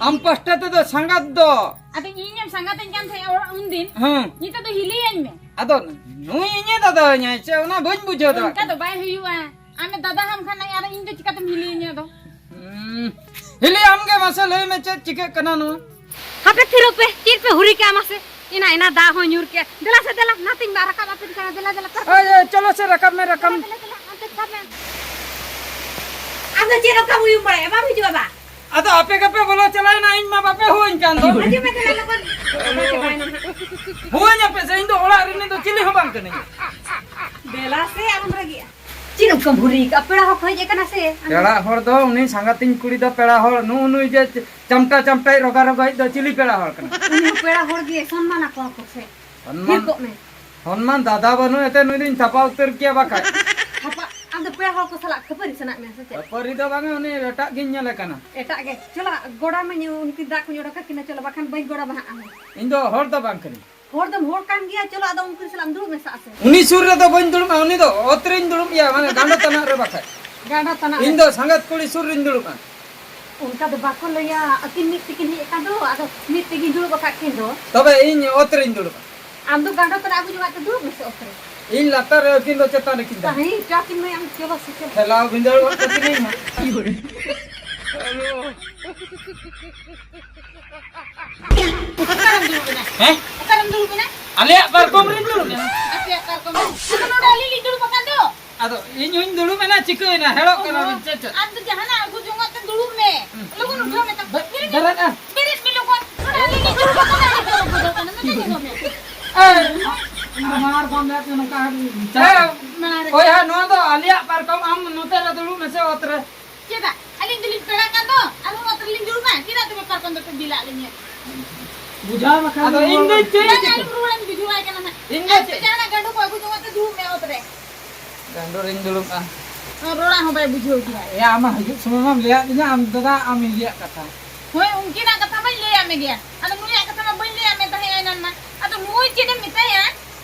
ᱟᱢ ᱯᱟᱥᱴᱟ ᱛᱮᱫᱚ ᱥᱟᱸᱜᱟᱛ ᱫᱚ᱾ ᱟᱫᱚ ᱤᱧᱮᱢ ᱥᱟᱸᱜᱟᱛᱟᱹᱧ ᱠᱟᱱ ᱛᱟᱦᱮᱸᱜ ᱚᱲᱟᱜ ᱩᱱᱫᱤᱱ᱾ ᱦᱮᱸ᱾ ᱱᱤᱛᱚᱜ ᱫᱚ ᱦᱤᱞᱤᱭᱟᱹᱧ ᱢᱮ᱾ ᱟᱫᱚ ᱱᱩᱭ ᱤᱧᱮ ᱫᱟᱫᱟᱧᱟᱭ ᱪᱮ, ᱚᱱᱟ ᱵᱟᱹᱧ ᱵᱩᱡᱷᱟᱹᱣ ᱫᱟᱲᱮᱭᱟᱜ ᱚᱱᱠᱟ ᱫᱚ ᱠᱟᱱᱟ᱾ ᱵᱟᱭ ᱦᱩᱭᱩᱜᱼᱟ᱾ ᱟᱢᱮ ᱫᱟᱫᱟ ᱟᱢ ᱠᱷᱟᱱ ᱟᱨ ᱤᱧ ᱫᱚ ᱪᱤᱠᱟᱹᱛᱮᱢ ᱦᱤᱞᱤᱭᱟᱹᱧᱟ ᱟᱫᱚ? ᱦᱩᱸ᱾ ᱦᱤᱞᱤ, ᱟᱢ ᱜᱮ ᱢᱟᱥᱮ ᱞᱟᱹᱭ ᱢᱮ, ᱪᱮᱫ ᱪᱤᱠᱟᱹᱜ ᱠᱟᱱᱟ ᱱᱚᱣᱟ? ᱦᱟᱯᱮ, ᱛᱷᱤᱨᱚᱜ ᱯᱮ, ᱪᱮᱫ ᱯᱮ ᱦᱩᱨᱤ ᱠᱮᱜᱼᱟ ᱢᱟᱥᱮ? ᱮᱱᱟ, ᱮᱱᱟ ᱫᱟᱜ ᱦᱚᱸ ᱧᱩᱨ ᱠᱮᱜᱼᱟ᱾ ᱫᱮᱞᱟ ᱥᱮ ᱫᱮᱞᱟ, ᱱᱟᱛᱮᱧ ᱵᱟ-, ᱨᱟᱠᱟᱵ ᱟᱯᱮ ᱠᱟᱱᱟ᱾ ᱫᱮᱞᱟ, ᱫᱮᱞᱟ, ᱯᱮ᱾ ᱮᱭ, ᱮᱭ, ᱪᱚᱞᱚ ᱥᱮ, ᱨᱟᱠᱟᱵ ᱢᱮ, ᱨᱟᱠᱟᱵ ᱢᱮ᱾ ᱫᱮᱞᱟ, ᱫᱮᱞᱟ, ᱫᱮᱞᱟ, ᱚᱱᱛᱮ ᱥᱟᱵ ᱢᱮ᱾ ᱟᱢ ᱫᱚ ᱪᱮᱫ ᱞᱮᱠᱟᱢ ᱩᱭᱩᱝ ᱵᱟᱲᱟᱭᱟ? ᱵᱟᱢ ᱦᱤᱡᱩᱜᱼᱟ ᱵᱟ? ᱟᱫᱚ ᱟᱯᱮ ᱜᱮᱯᱮ ᱵᱚᱞᱚ ᱪᱟᱞᱟᱣᱮᱱᱟ, ᱤᱧ ᱢᱟ ᱵᱟᱯᱮ ᱦᱚᱦᱚᱧ ᱠᱟᱱ ᱫᱚ᱾ ᱦᱤᱡᱩᱜ ᱢᱮ, ᱫᱮᱞᱟ, ᱞᱚᱜᱚᱱ᱾ ᱵᱟᱯᱮ ᱪᱟᱵᱟᱭᱮᱱᱟ ᱦᱟᱸᱜ᱾ ᱦᱚᱦᱚᱧ ᱟᱯᱮ ᱥᱮ, ᱤᱧ ᱫᱚ ᱚᱲᱟᱜ ᱨᱤᱱᱤᱡ ᱫᱚ ᱪᱤᱞᱤ ᱦᱚᱸ ᱵᱟᱝ ᱠᱟᱹᱱᱟᱹᱧ᱾ ᱫᱮᱞᱟ ᱥᱮ, ᱟᱞᱚᱢ ᱨᱟᱹᱜᱤᱜᱼᱟ᱾ ᱪᱮᱫ ᱮᱢ ᱠᱟᱹᱢᱦᱩᱨᱤ ᱠᱟᱜᱼᱟ? ᱯᱮᱲᱟ ᱦᱚᱲ ᱠᱚ ᱦᱮᱡ ᱟᱠᱟᱱᱟ ᱥᱮ? ᱯᱮᱲᱟ ᱦᱚᱲ ᱫᱚ ᱩᱱᱤ ᱥᱟᱸᱜᱟᱛᱤᱧ ᱠᱩᱲᱤ ᱫᱚ ᱯᱮᱲᱟ ᱦᱚᱲ, ᱱᱩᱜᱼᱩ ᱱᱩᱭ ᱡᱮ ᱪᱟᱢᱴᱟ ᱪᱟᱢᱴᱟᱭ ᱨᱚᱜᱟ ᱨᱚᱜᱟᱭᱤᱡ ᱫᱚ ᱪᱤᱞᱤ ᱯᱮᱲᱟ ᱦᱚᱲ ᱠᱟᱱᱟ? ᱩᱱᱤ ᱦᱚᱸ ᱯᱮᱲᱟ ᱦᱚᱲ ᱜᱮ, ᱥᱚᱱᱢᱟᱱ ᱟᱠᱚᱣᱟ ᱠᱚ ᱥᱮ᱾ ᱥᱚᱱᱢᱟᱱ, ᱛᱷᱤᱨ ᱠᱚᱜ ᱢᱮ᱾ ᱥᱚᱱᱢᱟᱱ ᱫᱟᱫᱟ ᱵᱟᱹᱱᱩᱜ ᱮᱱᱛᱮ ᱱᱩᱭ ᱫᱚᱧ ᱛᱷᱟᱯᱟ ᱩᱛᱟᱹᱨ ᱠᱮᱭᱟ ᱵᱟᱠᱷᱟᱡ᱾ ᱛᱷᱟᱯᱟ, ᱟᱢ ᱫᱚ ᱯᱮᱲᱟ ᱦᱚᱲ ᱠᱚ ᱥᱟᱞᱟᱜ ᱠᱷᱟᱹᱯᱟᱹᱨᱤ ᱥᱟᱱᱟᱭᱮᱫ ᱢᱮᱭᱟ ᱥᱮ ᱪᱮᱫ? ᱠᱷᱟᱹᱯᱟᱹᱨᱤ ᱫᱚ ᱵᱟᱝᱟ, ᱩᱱᱤ ᱮᱴᱟᱜ ᱜᱤᱧ ᱧᱮᱞᱮ ᱠᱟᱱᱟ᱾ ᱮᱴᱟᱜ ᱜᱮ? ᱪᱚᱞᱚ, ᱜᱚᱲᱟᱢᱟᱹᱧ, ᱩᱱᱠᱤᱱ ᱫᱟᱜ ᱠᱚᱧ ᱚᱰᱚᱠ ᱟᱹᱠᱤᱱᱟ, ᱪᱚᱞᱚ, ᱵᱟᱠᱷᱟᱱ ᱵᱟᱹᱧ ᱜᱚᱲᱟ ᱵᱟᱦᱟᱜᱼᱟ᱾ ᱤᱧ ᱫᱚ ᱦᱚᱲ ᱫᱚ ᱵᱟᱝ ᱠᱟᱹᱱᱟᱹᱧ᱾ ᱦᱚᱲ ᱫᱚᱢ ᱦᱚᱲ ᱠᱟᱱ ᱜᱮᱭᱟ, ᱪᱚᱞᱚ ᱟᱫᱚ ᱩᱱᱠᱤᱱ ᱥᱟᱞᱟᱜ ᱮᱢ ᱫᱩᱲᱩᱵ ᱢᱮᱥᱟᱜᱼᱟ ᱥᱮ᱾ ᱩᱱᱤ ᱥᱩᱨ ᱨᱮᱫᱚ ᱵᱟᱹᱧ ᱫᱩᱲᱩᱵᱼᱟ, ᱩᱱᱤ ᱫᱚ ᱚᱛ ᱨᱮᱧ ᱫᱩᱲᱩᱵ ᱮᱭᱟ, ᱢᱟᱱᱮ ᱜᱟᱸᱰᱚ ᱛᱟᱱᱟᱜ ᱨᱮ ᱵᱟᱠᱷᱟᱡ᱾ ᱜᱟᱸᱰᱚ ᱛᱟᱱᱟᱜ ᱨᱮ᱾ ᱤᱧ ᱫᱚ ᱥᱟᱸᱜᱟᱛ ᱠᱩᱲᱤ ᱥᱩᱨ ᱨᱤᱧ ᱫᱩᱲᱩᱵᱼᱟ᱾ ᱚᱱᱠᱟ ᱫᱚ ᱵᱟᱠᱚ ᱞᱟᱹᱭᱟ, ᱟᱹᱠᱤᱱ ᱢᱤᱫ ᱛᱮᱠᱤᱱ ᱦᱮᱡ ᱟᱠᱟᱱ ᱫᱚ, ᱟᱫᱚ ᱢᱤᱫ ᱛᱮᱜᱤᱧ ᱫᱩᱲᱩᱵ ᱟᱠᱟᱫ ᱠᱤᱱ ᱫᱚ᱾ ᱛᱚᱵᱮ ᱤᱧ ᱚᱛ ᱨᱤᱧ ᱫᱩᱲᱩᱵᱼᱟ᱾ ᱟᱢ ᱫᱚ ᱜᱟᱸᱰᱚ ᱛᱟᱱᱟᱜ ᱟᱹᱜᱩ ᱡᱚᱝᱟᱜ ᱛᱮ ᱫᱩᱲᱩᱵ ᱢᱮᱥᱮ ᱚᱛ ᱨᱮ᱾ ᱤᱧ ᱞᱟᱛᱟᱨ ᱨᱮ, ᱟᱹᱠᱤᱱ ᱫᱚ ᱪᱮᱛᱟᱱ ᱨᱮᱠᱤᱱ ᱛᱟᱦᱮᱸ᱾ ᱦᱮᱸ, ᱪᱟ ᱠᱤᱱ ᱢᱟᱹᱭ, ᱟᱢ ᱪᱚᱞᱚ ᱥᱮ ᱪᱚᱞᱚ᱾ ᱴᱷᱮᱞᱟᱣ ᱵᱷᱤᱸᱫᱟᱹᱲ ᱜᱚᱫ ᱠᱟᱹᱠᱤᱱᱟᱹᱧ ᱦᱟᱸᱜ᱾ ᱚᱠᱟᱨᱮᱢ ᱫᱩᱲᱩᱵ ᱮᱱᱟ? ᱦᱮᱸ? ᱚᱠᱟᱨᱮᱢ ᱫᱩᱲᱩᱵ ᱮᱱᱟ? ᱟᱞᱮᱭᱟᱜ ᱯᱟᱨᱠᱚᱢ ᱨᱮᱧ ᱫᱩᱲᱩᱵ ᱮᱱᱟ᱾ ᱟᱯᱮᱭᱟᱜ ᱯᱟᱨᱠᱚᱢ ᱨᱮ? ᱟᱫᱚ ᱱᱚᱰᱮ ᱟᱹᱞᱤᱧ ᱞᱤᱧ ᱫᱩᱲᱩᱵ ᱟᱠᱟᱱ ᱫᱚ᱾ ᱟᱫᱚ ᱤᱧ ᱦᱚᱸᱧ ᱫᱩᱲᱩᱵ ᱮᱱᱟ, ᱪᱤᱠᱟᱹᱭᱮᱱᱟ? ᱦᱮᱲᱚᱜ ᱠᱟᱱᱟ ᱵᱤᱱ ᱪᱮᱫ ᱪᱚ? ᱟᱢ ᱫᱚ ᱡᱟᱦᱟᱱᱟᱜ ᱟᱹᱜᱩ ᱡᱚᱝᱟᱜ ᱛᱮ ᱫᱩᱲᱩᱵ ᱢᱮ᱾ ᱦᱩᱸ᱾ ᱞᱚᱜᱚᱱ ᱩᱴᱷᱟᱹᱣ ᱢᱮ ᱛᱟᱢ᱾ ᱵᱮ-, ᱵᱮᱨᱮᱫ ᱢᱮ᱾ ᱵᱮᱨᱮᱫ ᱟᱢ᱾ ᱵᱮᱨᱮᱫ ᱢᱮ ᱞᱚᱜᱚᱱ᱾ ᱱᱚᱰᱮ ᱟᱹᱞᱤᱧ ᱞᱤᱧ ᱫᱩᱲᱩᱵ ᱟᱠᱟᱱᱟ, ᱟᱹᱰᱤ ᱡᱳᱨ ᱩᱫᱽᱜᱟᱹᱨ ᱠᱟᱱᱟ᱾ ᱱᱚᱰᱮ ᱧᱮᱞᱚᱜ ᱢᱮ᱾ ᱮᱭ, ᱢᱟᱨ ᱵᱟᱢ ᱵᱮᱨᱮᱫ ᱱᱚᱝᱠᱟ ᱪᱟᱞᱟᱜ ᱮᱭ, ᱠᱟᱱᱟ᱾ ᱢᱟᱨ᱾ ᱳᱭ ᱦᱟ, ᱱᱚᱣᱟ ᱫᱚ ᱟᱞᱮᱭᱟᱜ ᱯᱟᱨᱠᱚᱢ, ᱟᱢ ᱱᱚᱛᱮ ᱨᱮ ᱫᱩᱲᱩᱵ ᱢᱮᱥᱮ ᱚᱛ ᱨᱮ᱾ ᱪᱮᱫᱟᱜ? ᱟᱹᱞᱤᱧ ᱫᱚᱞᱤᱧ ᱯᱮᱲᱟ ᱠᱟᱱ ᱫᱚ, ᱟᱨᱦᱚᱸ ᱚᱛ ᱨᱮᱞᱤᱧ ᱫᱩᱲᱩᱵᱟ? ᱪᱮᱫᱟᱜ ᱛᱚᱵᱮ ᱯᱟᱨᱠᱚᱢ ᱫᱚᱯᱮ ᱵᱤᱞᱟᱜ ᱞᱤᱧᱟ? ᱵᱩᱡᱷᱟᱹᱣ ᱢᱟ ᱠᱷᱟᱱ ᱟᱫᱚ ᱤᱧ ᱫᱚ ᱪᱮᱫ ᱵᱟᱝ, ᱤᱧ ᱟᱞᱚᱢ ᱨᱩᱣᱟᱹᱲᱟ, ᱤᱧ ᱵᱩᱡᱷᱟᱹᱣᱟᱭ ᱠᱟᱱᱟ ᱱᱟᱜ᱾ ᱤᱧ ᱫᱚ ᱟᱨ ᱪᱮᱫ? ᱡᱟᱦᱟᱱᱟᱜ ᱜᱟᱸᱰᱚ ᱠᱚ ᱟᱹᱜᱩ ᱡᱚᱝᱟ ᱛᱮ ᱫᱩᱲᱩᱵ ᱢᱮ ᱚᱛ ᱨᱮ᱾ ᱜᱟᱸᱰᱚ ᱨᱤᱧ ᱫᱩᱲᱩᱵᱼᱟ᱾ ᱨᱚᱲᱟᱜ ᱦᱚᱸ ᱵᱟᱭ ᱵᱩᱡᱷᱟᱹᱣ ᱜᱮᱭᱟ᱾ ᱮ, ᱟᱢᱟᱜ ᱦᱤᱡᱩᱜ ᱥᱚᱢᱚᱭ ᱢᱟᱢ ᱞᱟᱹᱭᱟᱫ ᱫᱤᱧᱟ, ᱟᱢ ᱫᱟᱫᱟ, ᱟᱢ ᱦᱤᱡᱩᱜ ᱠᱟᱛᱷᱟ᱾ ᱦᱳᱭ, ᱩᱱᱠᱤᱱᱟᱜ ᱠᱟᱛᱷᱟ ᱢᱟᱧ ᱞᱟᱹᱭᱟᱫ ᱢᱮᱜᱮᱭᱟ, ᱟᱫᱚ ᱱᱩᱭᱟᱜ ᱠᱟᱛᱷᱟ ᱢᱟ ᱵᱟᱹᱧ ᱞᱟᱹᱭᱟᱫ ᱢᱮ ᱛᱟᱦᱮᱸᱫ ᱮᱱᱟᱱ ᱢᱟ᱾ ᱟᱫᱚ ᱱᱩᱭ ᱪᱮᱫ ᱮᱢ ᱢᱮᱛᱟᱭᱟ?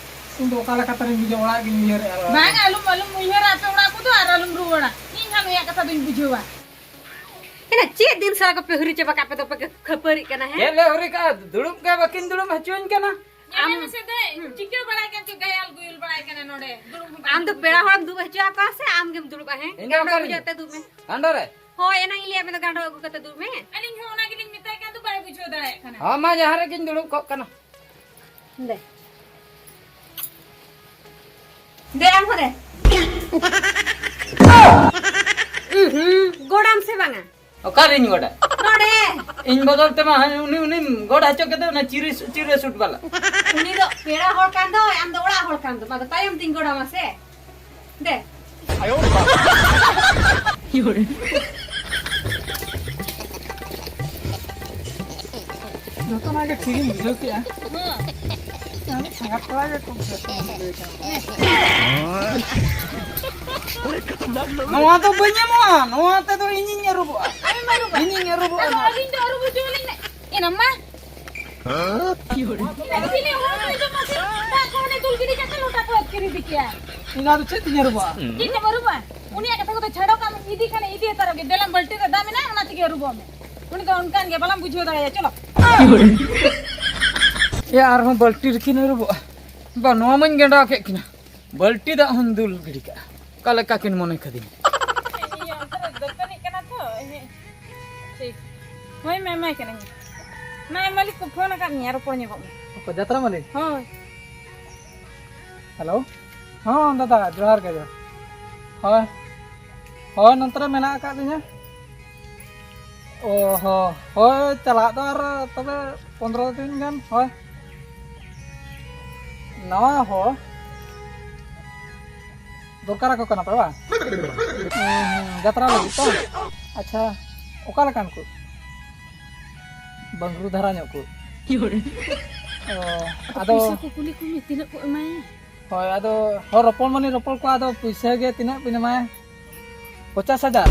ᱤᱧ ᱫᱚ ᱚᱠᱟ ᱞᱮᱠᱟᱛᱮ ᱨᱮᱧ ᱵᱩᱡᱷᱟᱹᱣᱟ, ᱚᱲᱟᱜ ᱜᱤᱧ ᱩᱭᱦᱟᱹᱨᱮᱫᱼᱟ, ᱨᱚᱲ᱾ ᱵᱟᱝ, ᱟᱞᱚᱢ, ᱟᱞᱚᱢ ᱩᱭᱦᱟᱹᱨᱟ ᱟᱯᱮ ᱚᱲᱟᱜ ᱠᱚᱫᱚ, ᱟᱨ ᱟᱞᱚᱢ ᱨᱩᱣᱟᱹᱲᱟ᱾ ᱤᱧ ᱦᱟᱸᱜ ᱱᱩᱭᱟᱜ ᱠᱟᱛᱷᱟ ᱫᱚᱧ ᱵᱩᱡᱷᱟᱹᱣᱟ᱾ ᱮᱱᱟ ᱪᱮᱫ ᱫᱤᱱ ᱥᱟᱨᱟ ᱠᱚᱯᱮ ᱦᱩᱨᱤ ᱪᱟᱵᱟ ᱠᱟᱜ, ᱟᱯᱮ ᱫᱚᱯᱮ ᱠᱷᱟᱹᱯᱟᱹᱨᱤᱜ ᱠᱟᱱᱟ, ᱦᱮᱸ? ᱪᱮᱫ ᱞᱮ ᱦᱩᱨᱤ ᱠᱟᱜᱼᱟ? ᱫᱩᱲᱩᱵ ᱜᱮ ᱵᱟᱹᱠᱤᱱ ᱫᱩᱲᱩᱵ ᱦᱚᱪᱚᱧ ᱠᱟᱱᱟ᱾ ᱧᱮᱞ ᱟᱢ ᱢᱮᱥᱮ ᱫᱟᱹᱭ, ᱪᱤᱠᱟᱹ ᱵᱟᱲᱟᱭ ᱠᱟᱱ ᱪᱚ, ᱜᱟᱭᱟᱞ ᱜᱩᱭᱩᱞ ᱵᱟᱲᱟᱭ ᱠᱟᱱᱟ ᱱᱚᱰᱮ᱾ ᱫᱩᱲᱩᱵ ᱦᱚᱸ ᱵᱟᱭ ᱟᱢ ᱫᱚ ᱫᱩᱲᱩᱵ ᱯᱮᱲᱟ ᱠᱟᱱᱟ᱾ ᱦᱚᱲᱮᱢ ᱫᱩᱲᱩᱵ ᱦᱚᱪᱚ ᱟᱠᱚᱣᱟ ᱥᱮ ᱟᱢ ᱜᱮᱢ ᱫᱩᱲᱩᱵᱼᱟ, ᱦᱮᱸ? ᱤᱧ ᱫᱚ ᱜᱟᱱᱰᱟ ᱚᱠᱟ ᱵᱩᱡᱷᱟᱹᱣ ᱨᱮ? ᱛᱮ ᱫᱩᱲᱩᱵ ᱢᱮ᱾ ᱜᱟᱱᱰᱟ ᱨᱮ? ᱦᱳᱭ, ᱮᱱᱟᱝ ᱤᱧ ᱞᱟᱹᱭᱟᱫ ᱢᱮ ᱫᱚ ᱜᱟᱱᱰᱟ ᱟᱹᱜᱩ ᱠᱟᱛᱮ ᱫᱩᱲᱩᱵ ᱢᱮ᱾ ᱟᱹᱞᱤᱧ ᱦᱚᱸ ᱚᱱᱟ ᱜᱮᱞᱤᱧ ᱢᱮᱛᱟᱭ ᱠᱟᱱ ᱫᱚ, ᱵᱟᱭ ᱵᱩᱡᱷᱟᱹᱣ ᱫᱟᱲᱮᱭᱟᱜ ᱠᱟᱱᱟ᱾ ᱦᱚᱸ, ᱢᱟ ᱡᱟᱦᱟᱸ ᱨᱮᱜᱤᱧ ᱫᱩᱲᱩᱵ ᱠᱚᱜ ᱠᱟᱱᱟ᱾ ᱫᱮ᱾ ᱫᱮ, ᱟᱢ ᱦᱚᱸ ᱫᱮ᱾ ᱩᱸᱦᱩᱸ, ᱜᱚᱰᱟᱢ ᱥᱮ ᱵᱟᱝᱟ? ᱚᱠᱟᱨᱤᱧ ᱜᱚᱰᱟ? ᱱᱚᱰᱮ᱾ ᱤᱧ ᱵᱚᱫᱚᱞ ᱛᱮᱢᱟ ᱦᱟᱱ-, ᱩᱱᱤ, ᱩᱱᱤᱢ ᱜᱚᱰ ᱦᱚᱪᱚ ᱠᱮᱫᱮ, ᱚᱱᱟ ᱪᱤᱨᱟᱹ ᱥᱩ-, ᱪᱤᱨᱟᱹ ᱥᱩᱴ ᱵᱟᱞᱟ᱾ ᱩᱱᱤ ᱫᱚ ᱯᱮᱲᱟ ᱦᱚᱲ ᱠᱟᱱ ᱫᱚᱭ, ᱟᱢ ᱫᱚ ᱚᱲᱟᱜ ᱦᱚᱲ ᱠᱟᱱ ᱫᱚᱢ, ᱟᱫᱚ ᱛᱟᱭᱚᱢ ᱛᱤᱧ ᱜᱚᱰ ᱟᱢᱟ ᱥᱮ᱾ ᱫᱮ᱾ ᱡᱚᱛᱚᱱᱟᱜ ᱜᱮ ᱴᱷᱤᱠ ᱤᱧ ᱵᱩᱡᱷᱟᱹᱣ ᱠᱮᱜᱼᱟ᱾ ᱦᱮᱸ᱾ ᱥᱟᱸᱜᱟᱛ ᱠᱚᱲᱟ ᱜᱮ ᱠᱷᱩᱵ ᱵᱮᱥ ᱤᱧ ᱵᱩᱡᱷᱟᱹᱣ ᱠᱮᱜᱼᱟ᱾ ᱱᱚᱣᱟ ᱫᱚ ᱵᱟᱹᱧ ᱮᱢᱚᱜᱼᱟ, ᱱᱚᱣᱟ ᱛᱮᱫᱚ ᱤᱧᱤᱧ ᱟᱹᱨᱩᱵᱚᱜᱼᱟ᱾ ᱟᱢᱮᱢ ᱟᱹᱨᱩᱵᱟ? ᱤᱧᱤᱧ ᱟᱹᱨᱩᱵᱚᱜᱼᱟ ᱟᱫᱚ ᱱᱚᱣᱟ᱾ ᱟᱹᱞᱤᱧ ᱫᱚ ᱟᱹᱨᱩᱵ ᱦᱚᱪᱚ ᱟᱹᱞᱤᱧ ᱢᱮ᱾ ᱮᱱᱟᱢ ᱢᱟ᱾ ᱪᱤᱞᱤ ᱦᱚᱲ ᱱᱩᱭ ᱫᱚ ᱢᱟᱥᱮ ᱫᱟᱜ ᱠᱚ ᱚᱸᱰᱮ ᱫᱩᱞ ᱜᱤᱰᱤ ᱠᱟᱛᱮ ᱞᱚᱴᱟ ᱠᱚ ᱟᱹᱛᱠᱤᱨ ᱤᱫᱤ ᱠᱮᱭᱟ᱾ ᱤᱧ ᱫᱚ ᱟᱫᱚ ᱪᱮᱫ ᱛᱤᱧ ᱟᱹᱨᱩᱵᱚᱜᱼᱟ? ᱪᱮᱫ ᱮᱢ ᱟᱹᱨᱩᱵᱟ? ᱩᱱᱤᱭᱟᱜ ᱠᱟᱛᱷᱟ ᱠᱚᱫᱚ ᱪᱷᱟᱰᱚ ᱠᱟᱜ ᱢᱮ, ᱤᱫᱤ ᱠᱷᱟᱱᱮ ᱤᱫᱤ ᱦᱟᱛᱟᱲᱚᱜ ᱜᱮ᱾ ᱫᱮᱞᱟᱢ ᱵᱟᱹᱞᱴᱤ ᱨᱮ ᱫᱟᱜ ᱢᱮᱱᱟᱜᱼᱟ, ᱚᱱᱟ ᱛᱮᱜᱮ ᱟᱹᱨᱩᱵᱚᱜ ᱢᱮ᱾ ᱩᱱᱤ ᱫᱚ ᱚᱱᱠᱟᱱ ᱜᱮ, ᱵᱟᱞᱟᱢ ᱵᱩᱡᱷᱟᱹᱣ ᱫᱟᱲᱮᱭᱟᱭᱟ᱾ ᱪᱚᱞᱚ᱾ ᱮ, ᱟᱨᱦᱚᱸ ᱵᱟᱹᱞᱴᱤ ᱨᱮᱠᱤᱱ ᱟᱹᱨᱩᱵᱚᱜᱼᱟ? ᱵᱟ, ᱱᱚᱣᱟ ᱢᱟᱧ ᱜᱮᱸᱰᱟ ᱠᱮᱫ ᱠᱤᱱᱟ᱾ ᱵᱟᱹᱞᱴᱤ ᱫᱟᱜ ᱦᱚᱸᱧ ᱫᱩᱞ ᱜᱤᱰᱤ ᱠᱟᱜᱼᱟ᱾ ᱚᱠᱟ ᱞᱮᱠᱟ ᱠᱤᱱ ᱢᱚᱱᱮ ᱠᱟᱹᱫᱤᱧᱟ? ᱤᱭᱟᱹ, ᱚᱱᱛᱮ ᱨᱮ ᱫᱚᱠᱟᱱᱤᱡ ᱠᱟᱱᱟ ᱛᱚ᱾ ᱦᱮᱸ, ᱴᱷᱤᱠ᱾ ᱦᱳᱭ, ᱢᱮ, ᱮᱢᱟᱭ ᱠᱟᱹᱱᱟᱹᱧ᱾ ᱚᱱᱟ ᱢᱟᱹᱞᱤᱠ ᱠᱚ ᱯᱷᱳᱱ ᱟᱠᱟᱫ ᱢᱮᱭᱟ, ᱨᱚᱯᱚᱲ ᱧᱚᱜᱚᱜ ᱢᱮ᱾ ᱚᱠᱚᱭ, ᱡᱟᱛᱨᱟ ᱢᱟᱹᱞᱤᱠ? ᱦᱳᱭ᱾ ᱦᱮᱞᱳ᱾ ᱦᱚᱸ ᱫᱟᱫᱟ, ᱡᱚᱦᱟᱨ ᱜᱮ, ᱡᱚᱦᱟᱨ᱾ ᱦᱳᱭ, ᱦᱳᱭ, ᱱᱚᱛᱮ ᱨᱮ ᱢᱮᱱᱟᱜ ᱟᱠᱟᱫ ᱞᱤᱧᱟᱹ᱾ ᱚ ᱦᱚᱸ, ᱦᱳᱭ, ᱪᱟᱞᱟᱜ ᱫᱚ ᱟᱨ ᱛᱚᱵᱮ ᱯᱚᱱᱨᱚ ᱫᱤᱱ ᱜᱟᱱ᱾ ᱦᱳᱭ, ᱱᱟᱣᱟ ᱦᱚᱲ ᱫᱚᱨᱠᱟᱨ ᱟᱠᱚ ᱠᱟᱱᱟ ᱯᱮ ᱵᱟᱝ? ᱦᱩᱸ, ᱦᱩᱸ, ᱡᱟᱛᱨᱟ ᱞᱟᱹᱜᱤᱫ ᱛᱚ? ᱟᱪᱪᱷᱟ, ᱚᱠᱟ ᱞᱮᱠᱟᱱ ᱠᱚ? ᱵᱟᱝᱨᱩ ᱫᱷᱟᱨᱟ ᱧᱚᱜ ᱠᱚ᱾ ᱚ, ᱟᱫᱚ ᱯᱚᱭᱥᱟ ᱠᱚ ᱠᱩᱞᱤ ᱠᱚᱢᱮ, ᱛᱤᱱᱟᱹᱜ ᱠᱚ ᱮᱢᱟᱭᱟ? ᱦᱳᱭ, ᱟᱫᱚ ᱦᱚᱲ ᱨᱚᱯᱚᱲ ᱢᱟᱹᱱᱤ ᱨᱚᱯᱚᱲ ᱠᱚᱣᱟ, ᱟᱫᱚ ᱯᱩᱭᱥᱟᱹ ᱜᱮ ᱛᱤᱱᱟᱹᱜ ᱵᱤᱱ ᱮᱢᱟᱭᱟ? ᱯᱚᱪᱟᱥ ᱦᱟᱡᱟᱨ᱾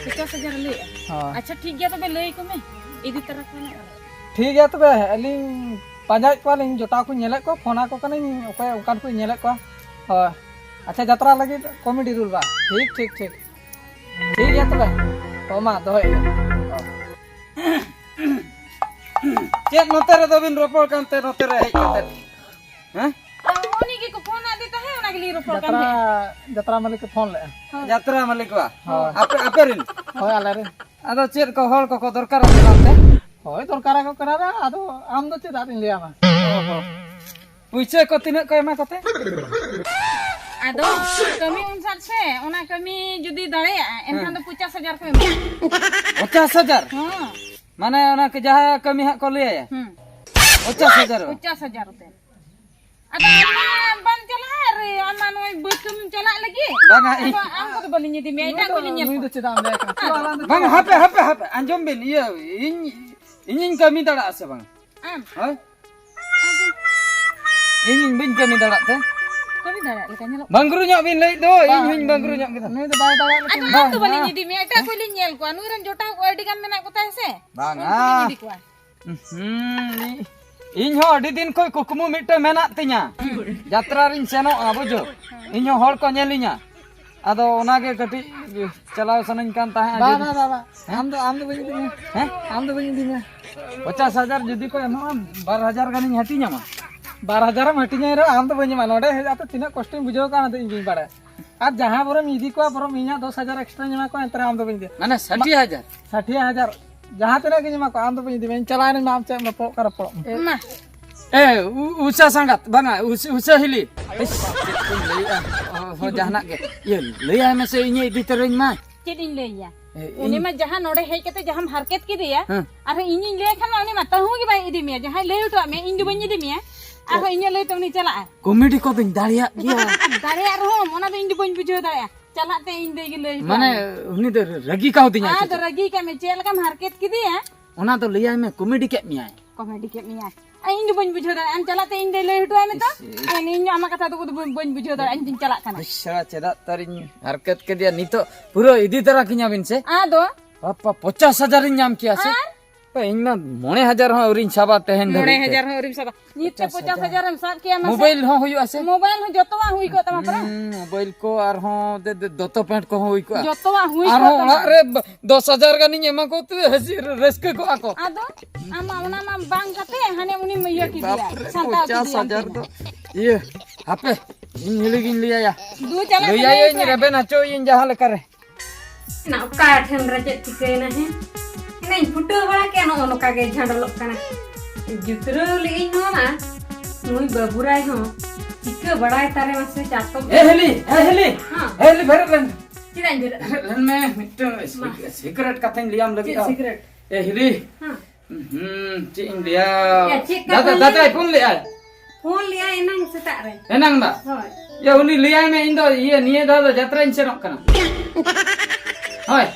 ᱯᱚᱪᱟᱥ ᱦᱟᱡᱟᱨ ᱮ ᱞᱟᱹᱭᱮᱜᱼᱟ? ᱦᱳᱭ᱾ ᱟᱪᱪᱷᱟ, ᱴᱷᱤᱠ ᱜᱮᱭᱟ, ᱛᱚᱵᱮ ᱞᱟᱹᱭ ᱟᱠᱚ ᱢᱮ, ᱤᱫᱤ ᱛᱟᱨᱟ ᱠᱚᱣᱟ ᱱᱟᱜ᱾ ᱴᱷᱤᱠ ᱜᱮᱭᱟ, ᱛᱚᱵᱮ ᱟᱹᱞᱤᱧ ᱯᱟᱸᱡᱟᱭᱮᱫ ᱠᱚᱣᱟᱞᱤᱧ, ᱡᱚᱴᱟᱣ ᱠᱚᱧ ᱧᱮᱞᱮᱫ ᱠᱚᱣᱟ, ᱯᱷᱳᱱ ᱟᱠᱚ ᱠᱟᱹᱱᱟᱹᱧ, ᱚᱠᱚᱭ ᱚᱱᱠᱟᱱ ᱠᱚᱧ ᱧᱮᱞᱮᱫ ᱠᱚᱣᱟ᱾ ᱦᱳᱭ, ᱟᱪᱪᱷᱟ, ᱡᱟᱛᱨᱟ ᱞᱟᱹᱜᱤᱫ ᱠᱚᱢᱮᱰᱤ ᱨᱳᱞ ᱵᱟ? ᱴᱷᱤᱠ, ᱴᱷᱤᱠ, ᱴᱷᱤᱠ᱾ ᱴᱷᱤᱠ ᱜᱮᱭᱟ ᱛᱚᱵᱮ, ᱦᱳᱭ, ᱢᱟ ᱫᱚᱦᱚᱭᱮᱫ ᱞᱤᱧ᱾ ᱪᱮᱫ ᱱᱚᱛᱮ ᱨᱮᱫᱚ ᱵᱤᱱ ᱨᱚᱯᱚᱲ ᱠᱟᱱᱛᱮ, ᱱᱚᱛᱮ ᱨᱮ ᱦᱮᱡ ᱠᱟᱛᱮ? ᱦᱮᱸ? ᱟᱨ ᱩᱱᱤ ᱜᱮᱠᱚ ᱯᱷᱳᱱ ᱟᱫᱮ ᱛᱟᱦᱮᱸ, ᱚᱱᱟ ᱜᱮᱞᱤᱧ ᱨᱚᱯᱚᱲ ᱠᱟᱱ ᱡᱟᱛᱨᱟ, ᱛᱟᱦᱮᱸᱫ᱾ ᱡᱟᱛᱨᱟ ᱢᱟᱹᱞᱤᱠ ᱮ ᱯᱷᱳᱱ ᱞᱮᱫᱼᱟ᱾ ᱦᱳᱭ᱾ ᱡᱟᱛᱨᱟ ᱢᱟᱹᱞᱤᱠ ᱵᱟ? ᱦᱳᱭ᱾ ᱟᱯᱮ, ᱟᱯᱮ ᱨᱮᱱ? ᱦᱳᱭ, ᱟᱞᱮ ᱨᱮᱱ᱾ ᱟᱫᱚ ᱪᱮᱫ ᱠᱚ ᱦᱚᱲ ᱠᱚᱠᱚ ᱫᱚᱨᱠᱟᱨ ᱟᱯᱮ ᱠᱟᱱᱛᱮ? ᱦᱳᱭ, ᱫᱚᱨᱠᱟᱨ ᱟᱠᱚ ᱠᱟᱱᱟ ᱨᱮ, ᱟᱫᱚ ᱟᱢ ᱫᱚ ᱪᱮᱫ ᱟᱫ ᱤᱧ ᱞᱟᱹᱭᱟᱢᱟ? ᱚ ᱦᱚᱸ᱾ ᱯᱩᱭᱥᱟᱹ ᱠᱚ ᱛᱤᱱᱟᱹᱜ ᱠᱚ ᱮᱢᱟ ᱠᱚᱛᱮ? ᱟᱫᱚ ᱠᱟᱹᱢᱤ ᱚᱱᱩᱥᱟᱨ ᱥᱮ, ᱚᱱᱟ ᱠᱟᱹᱢᱤ ᱡᱩᱫᱤ ᱫᱟᱲᱮᱭᱟᱜᱼᱟ, ᱮᱱᱠᱷᱟᱱ ᱫᱚ ᱯᱚᱪᱟᱥ ᱦᱟᱡᱟᱨ ᱠᱚ ᱮᱢᱟ᱾ ᱯᱚᱪᱟᱥ ᱦᱟᱡᱟᱨ? ᱦᱚᱸ᱾ ᱢᱟᱱᱮ ᱚᱱᱟ ᱠᱚ ᱡᱟᱦᱟᱸ ᱠᱟᱹᱢᱤ ᱦᱟᱸᱜ ᱠᱚ ᱞᱟᱹᱭᱟ? ᱦᱩᱸ᱾ ᱯᱚᱪᱟᱥ ᱦᱟᱡᱟᱨ? ᱯᱚᱪᱟᱥ ᱦᱟᱡᱟᱨ ᱩᱛᱟᱹᱨ᱾ ᱟᱫᱚ ᱟᱢ ᱢᱟ ᱵᱟᱢ ᱪᱟᱞᱟᱜᱼᱟ, ᱟᱨ ᱟᱢ ᱢᱟ ᱱᱚᱜᱼᱚᱭ ᱵᱟᱹᱫᱽ ᱠᱟᱹᱢᱤᱢ ᱪᱟᱞᱟᱜ ᱞᱟᱹᱜᱤᱫ᱾ ᱵᱟᱝᱟ, ᱤᱧ ᱟᱫᱚ ᱟᱢ ᱠᱚᱫᱚ ᱵᱟᱹᱞᱤᱧ ᱤᱫᱤ ᱢᱮᱭᱟ, ᱱᱩᱭ ᱮᱴᱟᱜ ᱫᱚ, ᱠᱚᱞᱤᱧ ᱧᱮᱞ ᱱᱩᱭ ᱠᱚᱣᱟ᱾ ᱫᱚ ᱪᱮᱫᱟᱜ ᱮᱢ ᱞᱟᱹᱭ ᱠᱟᱱᱟ? ᱟᱫᱚ ᱪᱮᱫᱟᱜ ᱵᱟᱝ ᱫᱚ ᱵᱟᱝ, ᱪᱮᱫᱟᱜ ᱦᱟᱯᱮ, ᱮᱢ ᱞᱟᱹᱭ ᱦᱟᱯᱮ, ᱠᱟᱱᱟ? ᱦᱟᱯᱮ, ᱟᱸᱡᱚᱢ ᱵᱤᱱ, ᱤᱭᱟᱹ, ᱤᱧ, ᱤᱧᱤᱧ ᱠᱟᱹᱢᱤ ᱫᱟᱲᱮᱭᱟᱜᱼᱟ ᱥᱮ ᱵᱟᱝ? ᱟᱢ᱾ ᱦᱳᱭ? ᱤᱧ, ᱤᱧ ᱵᱟᱹᱧ ᱠᱟᱹᱢᱤ ᱫᱟᱲᱮᱭᱟᱜ ᱛᱮ? ᱠᱟᱹᱢᱤ ᱫᱟᱲᱮᱭᱟᱜ ᱞᱮᱠᱟ ᱧᱮᱞᱚᱜ ᱠᱟᱱᱟ᱾ ᱵᱟᱝᱨᱩ ᱧᱚᱜ ᱵᱤᱱ ᱞᱟᱹᱭᱮᱫ ᱫᱚ, ᱤᱧ ᱵᱟᱝ, ᱦᱚᱧ ᱵᱟᱝᱨᱩ ᱧᱚᱜ ᱠᱮᱫᱟ᱾ ᱱᱩᱭ ᱫᱚ ᱵᱟᱭ ᱫᱟᱲᱮᱭᱟᱜ ᱞᱮᱠᱟ ᱟᱫᱚ ᱧᱮᱞᱚᱜ ᱟᱢ ᱫᱚ ᱠᱟᱱᱟ᱾ ᱵᱟᱹᱞᱤᱧ ᱤᱫᱤ ᱢᱮᱭᱟ, ᱮᱴᱟᱜ ᱠᱚᱞᱤᱧ ᱧᱮᱞ ᱠᱚᱣᱟ᱾ ᱱᱩᱭ ᱨᱮᱱ ᱡᱚᱴᱟᱣ ᱠᱚ ᱟᱹᱰᱤ ᱜᱟᱱ ᱢᱮᱱᱟᱜ ᱠᱚ ᱛᱟᱭᱟ ᱥᱮ᱾ ᱵᱟᱝᱟ᱾ ᱩᱱᱠᱩ ᱞᱤᱧ ᱤᱫᱤ ᱠᱚᱣᱟ᱾ ᱦᱩᱸ, ᱤᱧ ᱦᱚᱸ ᱟᱹᱰᱤ ᱫᱤᱱ ᱠᱷᱚᱱ ᱠᱩᱠᱢᱩ ᱢᱤᱫᱴᱮᱱ ᱢᱮᱱᱟᱜ ᱛᱤᱧᱟ, ᱡᱟᱛᱨᱟ ᱨᱤᱧ ᱥᱮᱱᱚᱜᱼᱟ, ᱵᱩᱡᱷᱟᱹᱣ᱾ ᱤᱧ ᱦᱚᱸ ᱦᱚᱲ ᱠᱚ ᱧᱮᱞᱤᱧᱟ, ᱟᱫᱚ ᱚᱱᱟᱜᱮ ᱠᱟᱹᱴᱤᱡ ᱪᱟᱞᱟᱣ ᱥᱟᱱᱟᱧ ᱠᱟᱱ ᱛᱟᱦᱮᱸᱫ᱾ ᱵᱟ, ᱡᱩᱫᱤ ᱵᱟ, ᱵᱟ, ᱵᱟ᱾ ᱦᱮᱸ? ᱟᱢ ᱫᱚ, ᱟᱢ ᱫᱚ ᱵᱟᱹᱧ ᱤᱫᱤ ᱢᱮᱭᱟ᱾ ᱦᱮᱸ? ᱟᱢ ᱫᱚ ᱵᱟᱹᱧ ᱤᱫᱤ ᱢᱮᱭᱟ᱾ ᱯᱚᱪᱟᱥ ᱦᱟᱡᱟᱨ ᱡᱩᱫᱤ ᱠᱚ ᱮᱢᱚᱜᱼᱟ, ᱵᱟᱨ ᱦᱟᱡᱟᱨ ᱜᱟᱱᱤᱧ ᱦᱟᱹᱴᱤᱧᱟᱢᱟ᱾ ᱵᱟᱨ ᱦᱟᱡᱟᱨ ᱮᱢ ᱦᱟᱹᱴᱤᱧᱟᱹᱧ ᱨᱮᱦᱚᱸ ᱟᱢ ᱫᱚ ᱵᱟᱹᱧ ᱮᱢᱟ᱾ ᱱᱚᱰᱮ ᱦᱮᱡ ᱠᱟᱛᱮ ᱛᱤᱱᱟᱹᱜ ᱠᱚᱥᱴᱚᱧ ᱵᱩᱡᱷᱟᱹᱣ ᱠᱟᱜᱼᱟ, ᱚᱱᱟ ᱫᱚ ᱤᱧ ᱜᱤᱧ ᱵᱟᱲᱟᱭᱟ᱾ ᱟᱨ ᱡᱟᱦᱟᱸ ᱵᱚᱨᱚᱢ ᱤᱫᱤ ᱠᱚᱣᱟ, ᱵᱚᱨᱚᱢ ᱤᱧᱟᱹᱜ ᱫᱚᱥ ᱦᱟᱡᱟᱨ ᱮᱠᱥᱴᱨᱟᱧ ᱮᱢᱟ ᱠᱚᱣᱟ, ᱮᱱᱛᱮ ᱨᱮᱦᱚᱸ ᱟᱢ ᱫᱚ ᱵᱟᱹᱧ ᱤᱫᱤᱭᱟ᱾ ᱢᱟᱱᱮ ᱥᱟᱴᱷᱤ ᱦᱟᱡᱟᱨ? ᱥᱟᱴᱷᱤ ᱦᱟᱡᱟᱨ᱾ ᱡᱟᱦᱟᱸ ᱛᱤᱱᱟᱹᱜ ᱜᱤᱧ ᱮᱢᱟ ᱠᱚᱣᱟ, ᱟᱢ ᱫᱚ ᱵᱟᱹᱧ ᱤᱫᱤ ᱢᱮᱭᱟ᱾ ᱤᱧ ᱪᱟᱞᱟᱣ ᱮᱱᱟᱹᱧ ᱢᱟ, ᱟᱢ ᱪᱮᱫ ᱮᱢ ᱨᱚᱯᱚᱲᱚᱜ ᱠᱟᱱᱟ, ᱨᱚᱯᱚᱲᱚᱜ ᱢᱮ᱾ ᱢᱟ᱾ ᱮ, ᱩ-, ᱩᱥᱟ ᱥᱟᱸᱜᱟᱛ, ᱵᱟᱝᱟ, ᱩᱥ-, ᱩᱥᱟ ᱦᱤᱞᱤ᱾ ᱤᱥ, ᱪᱮᱫ ᱠᱚᱧ ᱞᱟᱹᱭᱮᱜᱼᱟ? ᱚ, ᱦᱚᱸ, ᱡᱟᱦᱟᱱᱟᱜ ᱜᱮ᱾ ᱤᱭᱟᱹ, ᱞᱟᱹᱭᱟᱭ ᱢᱮᱥᱮ, ᱤᱧᱮ ᱤᱫᱤ ᱛᱚᱨᱟᱧ ᱢᱟ᱾ ᱪᱮᱫ ᱤᱧ ᱞᱟᱹᱭᱟ? ᱮ, ᱩᱱᱤ ᱤᱧ ᱢᱟ ᱡᱟᱦᱟᱸ ᱱᱚᱰᱮ ᱦᱮᱡ ᱠᱟᱛᱮ ᱡᱟᱦᱟᱸᱢ ᱦᱟᱨᱠᱮᱛ ᱠᱮᱫᱮᱭᱟ, ᱦᱮᱸ᱾ ᱟᱨᱦᱚᱸ ᱤᱧᱤᱧ ᱞᱟᱹᱭᱟᱭ ᱠᱷᱟᱱ ᱢᱟ ᱩᱱᱤ ᱢᱟ ᱛᱟᱹᱦᱩ ᱜᱮ ᱵᱟᱭ ᱤᱫᱤ ᱢᱮᱭᱟ᱾ ᱡᱟᱦᱟᱸᱭ ᱞᱟᱹᱭ ᱦᱚᱴᱚᱣᱟᱜ ᱢᱮᱭᱟ, ᱤᱧ ᱫᱚ ᱵᱟᱹᱧ ᱤᱫᱤ ᱢᱮᱭᱟ᱾ ᱟᱨᱦᱚᱸ ᱤᱧᱟᱹᱜ ᱞᱟᱹᱭᱛᱮ ᱩᱱᱤ ᱪᱟᱞᱟᱜᱼᱟᱭ᱾ ᱠᱚᱢᱮᱰᱤ ᱠᱚᱫᱚᱧ ᱫᱟᱲᱮᱭᱟᱜ ᱜᱮᱭᱟ᱾ ᱫᱟᱲᱮᱭᱟᱜ ᱨᱮᱦᱚᱸ ᱚᱱᱟ ᱫᱚ ᱤᱧ ᱫᱚ ᱵᱟᱹᱧ ᱵᱩᱡᱷᱟᱹᱣ ᱫᱟᱲᱮᱭᱟᱜᱼᱟ᱾ ᱪᱟᱞᱟᱜ ᱛᱮ ᱤᱧ ᱫᱟᱹᱭ ᱜᱮ ᱞᱟᱹᱭ ᱦᱚᱴᱚ ᱢᱟᱱᱮ, ᱟᱹᱧ ᱢᱮ᱾ ᱩᱱᱤ ᱫᱚ ᱨᱟᱹᱜᱤ ᱠᱟᱣᱫᱤᱧᱟᱭ ᱥᱮ ᱟᱫᱚ ᱪᱮᱫ? ᱨᱟᱹᱜᱤ ᱠᱟᱜ ᱢᱮ, ᱪᱮᱫ ᱞᱮᱠᱟᱢ ᱦᱟᱨᱠᱮᱛ ᱠᱮᱫᱮᱭᱟ? ᱚᱱᱟ ᱫᱚ ᱞᱟᱹᱭᱟᱭ ᱢᱮ, ᱠᱚᱢᱮᱰᱤ ᱠᱮᱫ ᱢᱮᱭᱟᱭ᱾ ᱠᱚᱢᱮᱰᱤ ᱠᱮᱫ ᱢᱮᱭᱟᱭ᱾ ᱟᱨ ᱤᱧ ᱫᱚ ᱵᱟᱹᱧ ᱵᱩᱡᱷᱟᱹᱣ ᱫᱟᱲᱮᱭᱟᱜᱼᱟ᱾ ᱟᱢ ᱪᱟᱞᱟᱜ ᱛᱮ ᱤᱧ ᱫᱟᱹᱭ ᱞᱟᱹᱭ ᱦᱚᱴᱚ ᱟᱭ ᱢᱮ ᱛᱚ᱾ ᱤᱥ, ᱤᱥ᱾ ᱟᱨ ᱤᱧ ᱫᱚ ᱟᱢᱟᱜ ᱠᱟᱛᱷᱟ ᱫᱚ ᱵᱟᱹᱧ, ᱵᱟᱹᱧ ᱵᱩᱡᱷᱟᱹᱣ ᱫᱟᱲᱮᱭᱟᱜᱼᱟ, ᱤᱧ ᱫᱚᱧ ᱪᱟᱞᱟᱜ ᱠᱟᱱᱟ᱾ ᱟᱪᱪᱷᱟ, ᱪᱮᱫᱟᱜ ᱛᱟᱨᱤᱧ ᱦᱟᱨᱠᱮᱛ ᱠᱮᱫᱮᱭᱟ? ᱱᱤᱛᱚᱜ ᱯᱩᱨᱟᱹ ᱤᱫᱤ ᱛᱟᱨᱟ ᱠᱤᱧᱟ ᱵᱤᱱ ᱥᱮ? ᱟᱫᱚ? ᱵᱟᱯᱟ, ᱯᱚᱪᱟᱥ ᱦᱟᱡᱟᱨ ᱤᱧ ᱧᱟᱢ ᱠᱮᱭᱟ ᱥᱮ? ᱟᱨ? ᱤᱧ ᱢᱟ ᱢᱚᱬᱮ ᱦᱟᱡᱟᱨ ᱦᱚᱸ ᱟᱹᱣᱨᱤᱧ ᱥᱟᱵᱟ ᱛᱮᱦᱮᱧ ᱫᱷᱟᱹᱵᱤᱡ ᱛᱮ᱾ ᱢᱚᱬᱮ ᱦᱟᱡᱟᱨ ᱦᱚᱸ ᱟᱹᱣᱨᱤᱢ ᱥᱟᱵᱟ᱾ ᱱᱤᱛ ᱛᱮ ᱯᱚᱪᱟᱥ ᱦᱟᱡᱟᱨ᱾ ᱯᱚᱪᱟᱥ ᱦᱟᱡᱟᱨ ᱮᱢ ᱥᱟᱵ ᱠᱮᱭᱟ ᱢᱟᱥᱮ᱾ ᱢᱳᱵᱟᱭᱤᱞ ᱦᱚᱸ ᱦᱩᱭᱩᱜᱼᱟ ᱥᱮ? ᱢᱳᱵᱟᱭᱤᱞ ᱦᱚᱸ ᱡᱚᱛᱚᱣᱟᱜ ᱦᱩᱭ ᱠᱚᱜ ᱛᱟᱢᱟ ᱯᱟᱨᱟ᱾ ᱦᱩᱸ, ᱢᱳᱵᱟᱭᱤᱞ ᱠᱚ ᱟᱨᱦᱚᱸ ᱫᱮ-, ᱫᱮ-, ᱫᱚᱛᱚ ᱯᱮᱱᱴ ᱠᱚᱦᱚᱸ ᱦᱩᱭ ᱠᱚᱜᱼᱟ᱾ ᱡᱚᱛᱚᱣᱟᱜ ᱦᱩᱭ ᱠᱚᱜ ᱟᱨᱦᱚᱸ ᱛᱟᱢᱟ᱾ ᱚᱲᱟᱜ ᱨᱮ ᱵ-, ᱫᱚᱥ ᱦᱟᱡᱟᱨ ᱜᱟᱱᱤᱧ ᱮᱢᱟ ᱠᱚ ᱛᱮ ᱦᱟᱹᱥᱤ ᱨᱟᱹᱥᱠᱟᱹ ᱠᱚᱜᱼᱟ ᱠᱚ᱾ ᱟᱫᱚ ᱟᱢ ᱢᱟ ᱚᱱᱟ ᱢᱟ ᱵᱟᱝ ᱠᱟᱛᱮ ᱦᱟᱱᱮ ᱩᱱᱤᱢ ᱤᱭᱟᱹ ᱠᱮᱫᱮᱭᱟ, ᱵᱟᱯᱨᱮ, ᱥᱟᱱᱛᱟᱣ ᱯᱚᱪᱟᱥ ᱠᱮᱫᱮᱭᱟᱢ ᱦᱟᱡᱟᱨ ᱛᱮᱜᱮ᱾ ᱫᱚ᱾ ᱤᱭᱟᱹ, ᱦᱟᱯᱮ, ᱤᱧ ᱦᱤᱞᱤ ᱜᱤᱧ ᱞᱟᱹᱭᱟᱭᱟ᱾ ᱫᱩ ᱪᱟᱞᱟᱜ ᱢᱮ, ᱞᱟᱹᱭᱟᱭᱟᱹᱧ, ᱞᱟᱹᱭ ᱢᱮ᱾ ᱨᱮᱵᱮᱱ ᱦᱚᱪᱚᱭᱟᱹᱧ ᱡᱟᱦᱟᱸ ᱞᱮᱠᱟᱨᱮ᱾ ᱱᱟ ᱚᱠᱟ ᱴᱷᱮᱱ ᱨᱮ ᱪᱮᱫ ᱪᱤᱠᱟᱹᱭᱮᱱᱟ ᱦᱮᱸ? ᱮᱱᱟᱧ ᱯᱷᱩᱴᱟᱹᱣ ᱵᱟᱲᱟ ᱠᱮᱫ, ᱱᱚᱜᱼᱚ ᱱᱚᱝᱠᱟ ᱜᱮ ᱡᱷᱟᱸᱰᱚᱞᱚᱜ ᱠᱟᱱᱟ᱾ ᱡᱩᱛᱨᱟᱹᱣ ᱞᱮᱜ ᱤᱧ ᱱᱚᱣᱟ ᱢᱟ, ᱱᱩᱭ ᱵᱟᱹᱵᱩᱨᱟᱭ ᱦᱚᱸ ᱪᱤᱠᱟᱹ ᱵᱟᱲᱟᱭ ᱛᱟᱨᱮ ᱢᱟᱥᱮ ᱪᱟᱛᱚᱢ᱾ ᱮ ᱦᱤᱞᱤ, ᱮ ᱦᱤᱞᱤ, ᱦᱮᱸ᱾ ᱮ ᱦᱤᱞᱤ, ᱵᱮᱨᱮᱫ ᱞᱮᱱ᱾ ᱪᱮᱫᱟᱜ ᱤᱧ ᱵᱮᱨᱮᱫ? ᱵᱮᱨᱮᱫ ᱞᱮᱱ ᱢᱮ, ᱢᱤᱫᱴᱟᱝ ᱢᱟ᱾ ᱥᱤᱠ-, ᱥᱤᱠᱨᱮᱴ ᱠᱟᱛᱷᱟᱧ ᱞᱟᱹᱭᱟᱢ ᱞᱟᱹᱜᱤᱫ᱾ ᱪᱮᱫ ᱟᱨ ᱥᱤᱠᱨᱮᱴ? ᱮ ᱦᱤᱞᱤ, ᱦᱮᱸ᱾ ᱦᱩᱸ, ᱪᱮᱫ ᱤᱧ ᱞᱟᱹᱭᱟ? ᱭᱟ, ᱪᱮᱫ ᱫᱟᱫᱟ, ᱠᱟᱛᱷᱟ ᱫᱟᱫᱟᱭ ᱞᱟᱹᱭ? ᱯᱷᱳᱱ ᱞᱮᱜᱼᱟᱭ᱾ ᱯᱷᱳᱱ ᱞᱮᱜᱼᱟᱭ ᱮᱱᱟᱝ ᱥᱮᱛᱟᱜ ᱨᱮ᱾ ᱮᱱᱟᱝ ᱫᱟ? ᱦᱳᱭ᱾ ᱭᱟ, ᱩᱱᱤ ᱞᱟᱹᱭᱟᱭ ᱢᱮ, ᱤᱧ ᱫᱚ ᱤᱭᱟᱹ, ᱱᱤᱭᱟᱹ ᱫᱷᱟᱣ ᱫᱚ ᱡᱟᱛᱨᱟᱧ ᱥᱮᱱᱚᱜ ᱠᱟᱱᱟ᱾ ᱦᱳᱭ᱾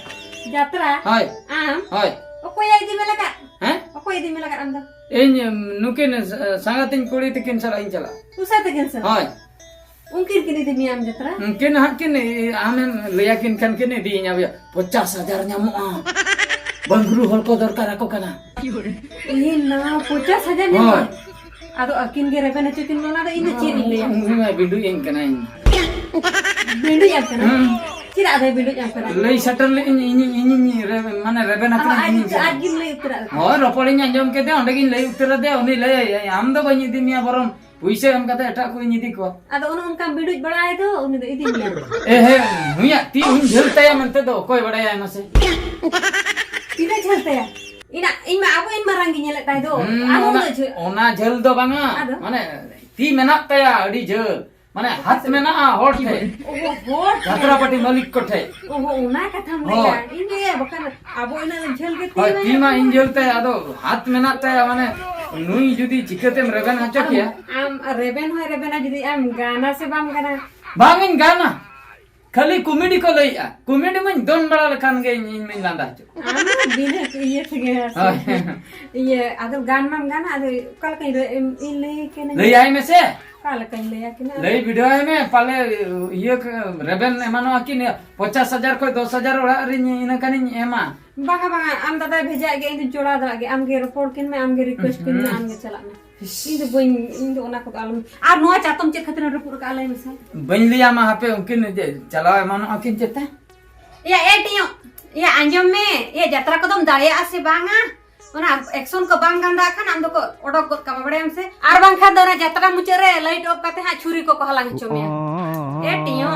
ᱡᱟᱛᱨᱟ? ᱦᱳᱭ᱾ ᱟᱢ? ᱦᱳᱭ᱾ ᱚᱠᱚᱭᱮ ᱤᱫᱤ ᱢᱮ ᱞᱟᱜᱟᱫ? ᱦᱮᱸ? ᱚᱠᱚᱭ ᱤᱫᱤ ᱢᱮ ᱞᱟᱜᱟᱫ ᱟᱢ ᱫᱚ? ᱤᱧ, ᱩᱢ, ᱱᱩᱠᱤᱱ, ᱥᱟ-, ᱥᱟᱸᱜᱟᱛᱤᱧ ᱠᱩᱲᱤ ᱛᱤᱠᱤᱱ ᱥᱟᱞᱟᱜ ᱤᱧ ᱪᱟᱞᱟᱜᱼᱟ᱾ ᱩᱥᱟ ᱛᱟᱹᱠᱤᱱ ᱥᱟᱞᱟᱜ? ᱦᱳᱭ᱾ ᱩᱱᱠᱤᱱ ᱠᱤᱱ ᱤᱫᱤ ᱢᱮᱭᱟ ᱟᱢ ᱡᱟᱛᱨᱟ? ᱩᱱᱠᱤᱱ ᱦᱟᱸᱜ ᱠᱤᱱ, ᱤ-, ᱟᱢᱮᱢ ᱞᱟᱹᱭᱟᱠᱤᱱ ᱠᱷᱟᱱ ᱠᱤᱱ ᱤᱫᱤᱭᱤᱧᱟ᱾ ᱯᱚᱪᱟᱥ ᱦᱟᱡᱟᱨ ᱧᱟᱢᱚᱜᱼᱟ᱾ ᱵᱟᱝᱨᱩ ᱦᱚᱲ ᱠᱚ ᱫᱚᱨᱠᱟᱨ ᱟᱠᱚ ᱠᱟᱱᱟ᱾ ᱤᱧ ᱱᱟ ᱯᱚᱪᱟᱥ ᱦᱟᱡᱟᱨ ᱧᱟᱢᱚᱜᱼᱟ? ᱦᱳᱭ᱾ ᱟᱫᱚ ᱟᱹᱠᱤᱱ ᱜᱮ ᱨᱮᱵᱮᱱ ᱦᱚᱪᱚ ᱠᱤᱱ ᱢᱮ, ᱚᱱᱟ ᱫᱚ ᱤᱧ ᱫᱚ ᱪᱮᱫ ᱤᱧ ᱞᱟᱹᱭᱟ? ᱩᱱᱤ ᱢᱟ ᱵᱤᱸᱰᱩᱡ ᱟᱹᱧ ᱠᱟᱱᱟᱭ᱾ ᱵᱤᱸᱰᱩᱡ ᱟᱢ ᱠᱟᱱᱟ? ᱦᱩᱸ᱾ ᱪᱮᱫᱟᱜ ᱫᱚᱭ ᱵᱤᱸᱰᱩᱡ ᱟᱢ ᱠᱟᱱᱟ? ᱞᱟᱹᱭ ᱥᱮᱴᱮᱨ ᱞᱮᱫ ᱤᱧ, ᱤᱧᱤᱧ, ᱤᱧᱤᱧ ᱨᱮ-, ᱢᱟᱱᱮ ᱨᱮᱵᱮᱱ ᱟᱠᱟᱱᱟ, ᱟᱨ ᱤᱧᱤᱧ ᱟᱡ ᱪᱟᱞᱟᱜᱼᱟ᱾ ᱜᱮᱢ ᱞᱟᱹᱭ ᱩᱛᱟᱹᱨᱟᱜ ᱠᱟᱱᱟ? ᱦᱳᱭ, ᱨᱚᱯᱚᱲᱤᱧ ᱟᱸᱡᱚᱢ ᱠᱮᱫᱮ, ᱚᱸᱰᱮ ᱜᱤᱧ ᱞᱟᱹᱭ ᱩᱛᱟᱹᱨ ᱟᱫᱮ, ᱩᱱᱤ ᱞᱟᱹᱭᱟᱭ, "ᱟᱢ ᱫᱚ ᱵᱟᱹᱧ ᱤᱫᱤ ᱢᱮᱭᱟ, ᱵᱚᱨᱚᱝ ᱯᱩᱭᱥᱟᱹ ᱮᱢ ᱠᱟᱛᱮ ᱮᱴᱟᱜ ᱠᱚᱧ ᱤᱫᱤ ᱠᱚᱣᱟ᱾" ᱟᱫᱚ ᱚᱱᱮ ᱚᱱᱠᱟᱢ ᱵᱤᱸᱰᱩᱡ ᱵᱟᱲᱟᱭ ᱫᱚ, ᱩᱱᱤ ᱫᱚ ᱤᱫᱤ ᱢᱮᱭᱟ᱾ ᱮ ᱦᱮᱸ, ᱱᱩᱭᱟᱜ ᱛᱤ ᱦᱚᱸᱧ ᱡᱷᱟᱹᱞ ᱛᱟᱭᱟ ᱢᱮᱱᱛᱮ ᱫᱚ ᱚᱠᱚᱭ ᱵᱟᱲᱟᱭᱟᱭ ᱢᱟᱥᱮ? ᱛᱤᱱᱟᱹᱜ ᱡᱷᱟᱹᱞ ᱛᱟᱭᱟ? ᱤᱧ ᱢᱟ ᱟᱵᱚ ᱤᱧ ᱢᱟᱨᱟᱝ ᱜᱮ ᱧᱮᱞᱮᱫ ᱛᱟᱭ ᱫᱚ᱾ ᱦᱩᱸ, ᱟᱨᱦᱚᱸ ᱚᱱᱟ, ᱩᱱᱟᱹᱜ ᱡᱷᱟᱹᱞ᱾ ᱚᱱᱟ ᱡᱷᱟᱹᱞ ᱫᱚ ᱵᱟᱝᱟ᱾ ᱟᱫᱚ? ᱢᱟᱱᱮ, ᱛᱤ ᱢᱮᱱᱟᱜ ᱛᱟᱭᱟ ᱟᱹᱰᱤ ᱡᱷᱟᱹᱞ᱾ ᱢᱟᱱᱮ, ᱦᱟᱛ ᱢᱮᱱᱟᱜᱼᱟ ᱦᱚᱲ ᱴᱷᱮᱡ᱾ ᱚᱦᱚ, ᱦᱚᱲ ᱴᱷᱮᱡ᱾ ᱡᱟᱛᱨᱟᱯᱟᱴᱤ ᱢᱟᱹᱞᱤᱠ ᱠᱚ ᱴᱷᱮᱡ᱾ ᱚᱦᱚ, ᱚᱱᱟ ᱠᱟᱛᱷᱟᱢ ᱦᱳᱭ᱾ ᱞᱟᱹᱭᱟ᱾ ᱤᱧ ᱞᱟᱹᱭᱟ, ᱵᱟᱠᱷᱟᱱ ᱟᱵᱚ ᱤᱱᱟᱹᱜ ᱡᱷᱟᱹᱞ ᱜᱮ ᱛᱤ ᱦᱳᱭ, ᱢᱮᱱᱟᱜ ᱛᱤ ᱢᱟ ᱛᱟᱵᱚᱱᱟ᱾ ᱤᱧ ᱡᱷᱟᱹᱞ ᱛᱟᱭᱟ, ᱟᱫᱚ ᱦᱟᱛ ᱢᱮᱱᱟᱜ ᱛᱟᱭᱟ, ᱢᱟᱱᱮ, ᱱᱩᱭ ᱡᱩᱫᱤ ᱪᱤᱠᱟᱹᱛᱮᱢ ᱨᱮᱵᱮᱱ ᱦᱚᱪᱚ ᱟᱢ, ᱠᱮᱭᱟ? ᱟᱢ ᱨᱮᱵᱮᱱ ᱦᱚᱸᱭ ᱨᱮᱵᱮᱱᱟ, ᱡᱩᱫᱤ ᱟᱢ ᱜᱟᱱᱟ ᱥᱮ ᱵᱟᱢ ᱜᱟᱱᱟ? ᱵᱟᱝ ᱤᱧ ᱜᱟᱱᱟ᱾ ᱠᱷᱟᱹᱞᱤ ᱠᱚᱢᱮᱰᱤ ᱠᱚ ᱞᱟᱹᱭᱮᱜᱼᱟ᱾ ᱠᱚᱢᱮᱰᱤ ᱢᱟᱧ ᱫᱚᱱ ᱵᱟᱲᱟ ᱞᱮᱠᱷᱟᱱ ᱜᱮ ᱤᱧ, ᱤᱧ ᱢᱟᱧ ᱞᱟᱸᱫᱟ ᱦᱚᱪᱚᱜ᱾ ᱟᱢ ᱫᱚ ᱵᱤᱱᱟᱹ ᱤᱭᱟᱹ ᱛᱮᱜᱮ ᱟᱨ ᱦᱳᱭ᱾ ᱤᱭᱟᱹ, ᱟᱫᱚ ᱜᱟᱱ ᱢᱟᱢ ᱜᱟᱱᱟ, ᱟᱫᱚ ᱚᱠᱟ ᱞᱮᱠᱟᱧ ᱞᱟᱹᱭ, ᱤᱧ ᱞᱟᱹᱭ ᱠᱟᱹᱱᱟᱹᱧ᱾ ᱞᱟᱹᱭ ᱟᱭ ᱢᱮᱥᱮ᱾ ᱚᱠᱟ ᱞᱮᱠᱟᱧ ᱞᱟᱹᱭᱟ ᱠᱤᱱᱟ? ᱞᱟᱹᱭ ᱵᱤᱰᱟᱹᱣ ᱟᱭ ᱢᱮ, ᱯᱟᱞᱮ ᱤᱭᱟᱹ ᱠᱚ ᱨᱮᱵᱮᱱ ᱮᱢᱟᱱᱚᱜᱼᱟ ᱠᱤᱱ, ᱯᱚᱧᱪᱟᱥ ᱦᱟᱡᱟᱨ ᱠᱷᱚᱡ ᱫᱚᱥ ᱦᱟᱡᱟᱨ ᱚᱲᱟᱜ ᱨᱤᱧ ᱤᱱᱟᱹ ᱠᱷᱟᱱᱤᱧ ᱮᱢᱟ᱾ ᱵᱟᱝᱟ, ᱵᱟᱝᱟ, ᱟᱢ ᱫᱟᱫᱟᱭ ᱵᱷᱮᱡᱟᱭᱮᱫ ᱜᱮ, ᱤᱧ ᱫᱚᱧ ᱡᱚᱲᱟᱣ ᱫᱟᱲᱮᱭᱟᱜ ᱜᱮ᱾ ᱟᱢ ᱜᱮ ᱨᱚᱯᱚᱲ ᱠᱤᱱ ᱢᱮ, ᱟᱢ ᱜᱮ ᱨᱤᱠᱩᱭᱮᱥᱴ ᱠᱤᱱ ᱢᱮ, ᱦᱩᱸ᱾ ᱟᱢ ᱜᱮ ᱪᱟᱞᱟᱜ ᱢᱮ᱾ ᱤᱥ᱾ ᱤᱧ ᱫᱚ ᱵᱟᱹᱧ, ᱤᱧ ᱫᱚ ᱚᱱᱟ ᱠᱚᱫᱚ ᱟᱞᱚᱢ᱾ ᱟᱨ ᱱᱚᱣᱟ ᱪᱟᱛᱚᱢ ᱪᱮᱫ ᱠᱷᱟᱹᱛᱤᱨᱮᱢ ᱨᱟᱹᱯᱩᱫ ᱟᱠᱟᱫᱼᱟ, ᱞᱟᱹᱭ ᱢᱮᱥᱮ? ᱵᱟᱹᱧ ᱞᱟᱹᱭᱟᱢᱟ ᱦᱟᱯᱮ, ᱩᱱᱠᱤᱱ ᱡᱮ ᱪᱟᱞᱟᱣ ᱮᱢᱟᱱᱚᱜᱼᱟ ᱠᱤᱱ ᱪᱮᱛᱟ? ᱮᱭᱟ, ᱮ ᱴᱤᱭᱚ, ᱮᱭᱟ, ᱟᱸᱡᱚᱢ ᱢᱮ᱾ ᱮᱭᱟ, ᱡᱟᱛᱨᱟ ᱠᱚᱫᱚᱢ ᱫᱟᱲᱮᱭᱟᱜᱼᱟ ᱥᱮ ᱵᱟᱝᱟ? ᱚᱱᱟ ᱮᱠᱥᱚᱱ ᱠᱚ ᱵᱟᱝ ᱜᱟᱱ ᱫᱟᱲᱮᱭᱟᱜ ᱠᱷᱟᱱ ᱟᱢ ᱫᱚᱠᱚ ᱚᱰᱚᱠ ᱜᱚᱫ ᱠᱟᱢᱟ, ᱵᱟᱲᱟᱭᱟᱢ ᱥᱮ? ᱟᱨ ᱵᱟᱝᱠᱷᱟᱱ ᱫᱚ ᱚᱱᱟ ᱡᱟᱛᱨᱟ ᱢᱩᱪᱟᱹᱫ ᱨᱮ ᱞᱟᱭᱤᱴ ᱚᱯᱷ ᱠᱟᱛᱮ ᱦᱟᱸᱜ ᱪᱷᱩᱨᱤ ᱠᱚᱠᱚ ᱦᱟᱞᱟᱝ ᱦᱚᱪᱚ ᱢᱮᱭᱟ᱾ ᱮ ᱴᱤᱭᱚ᱾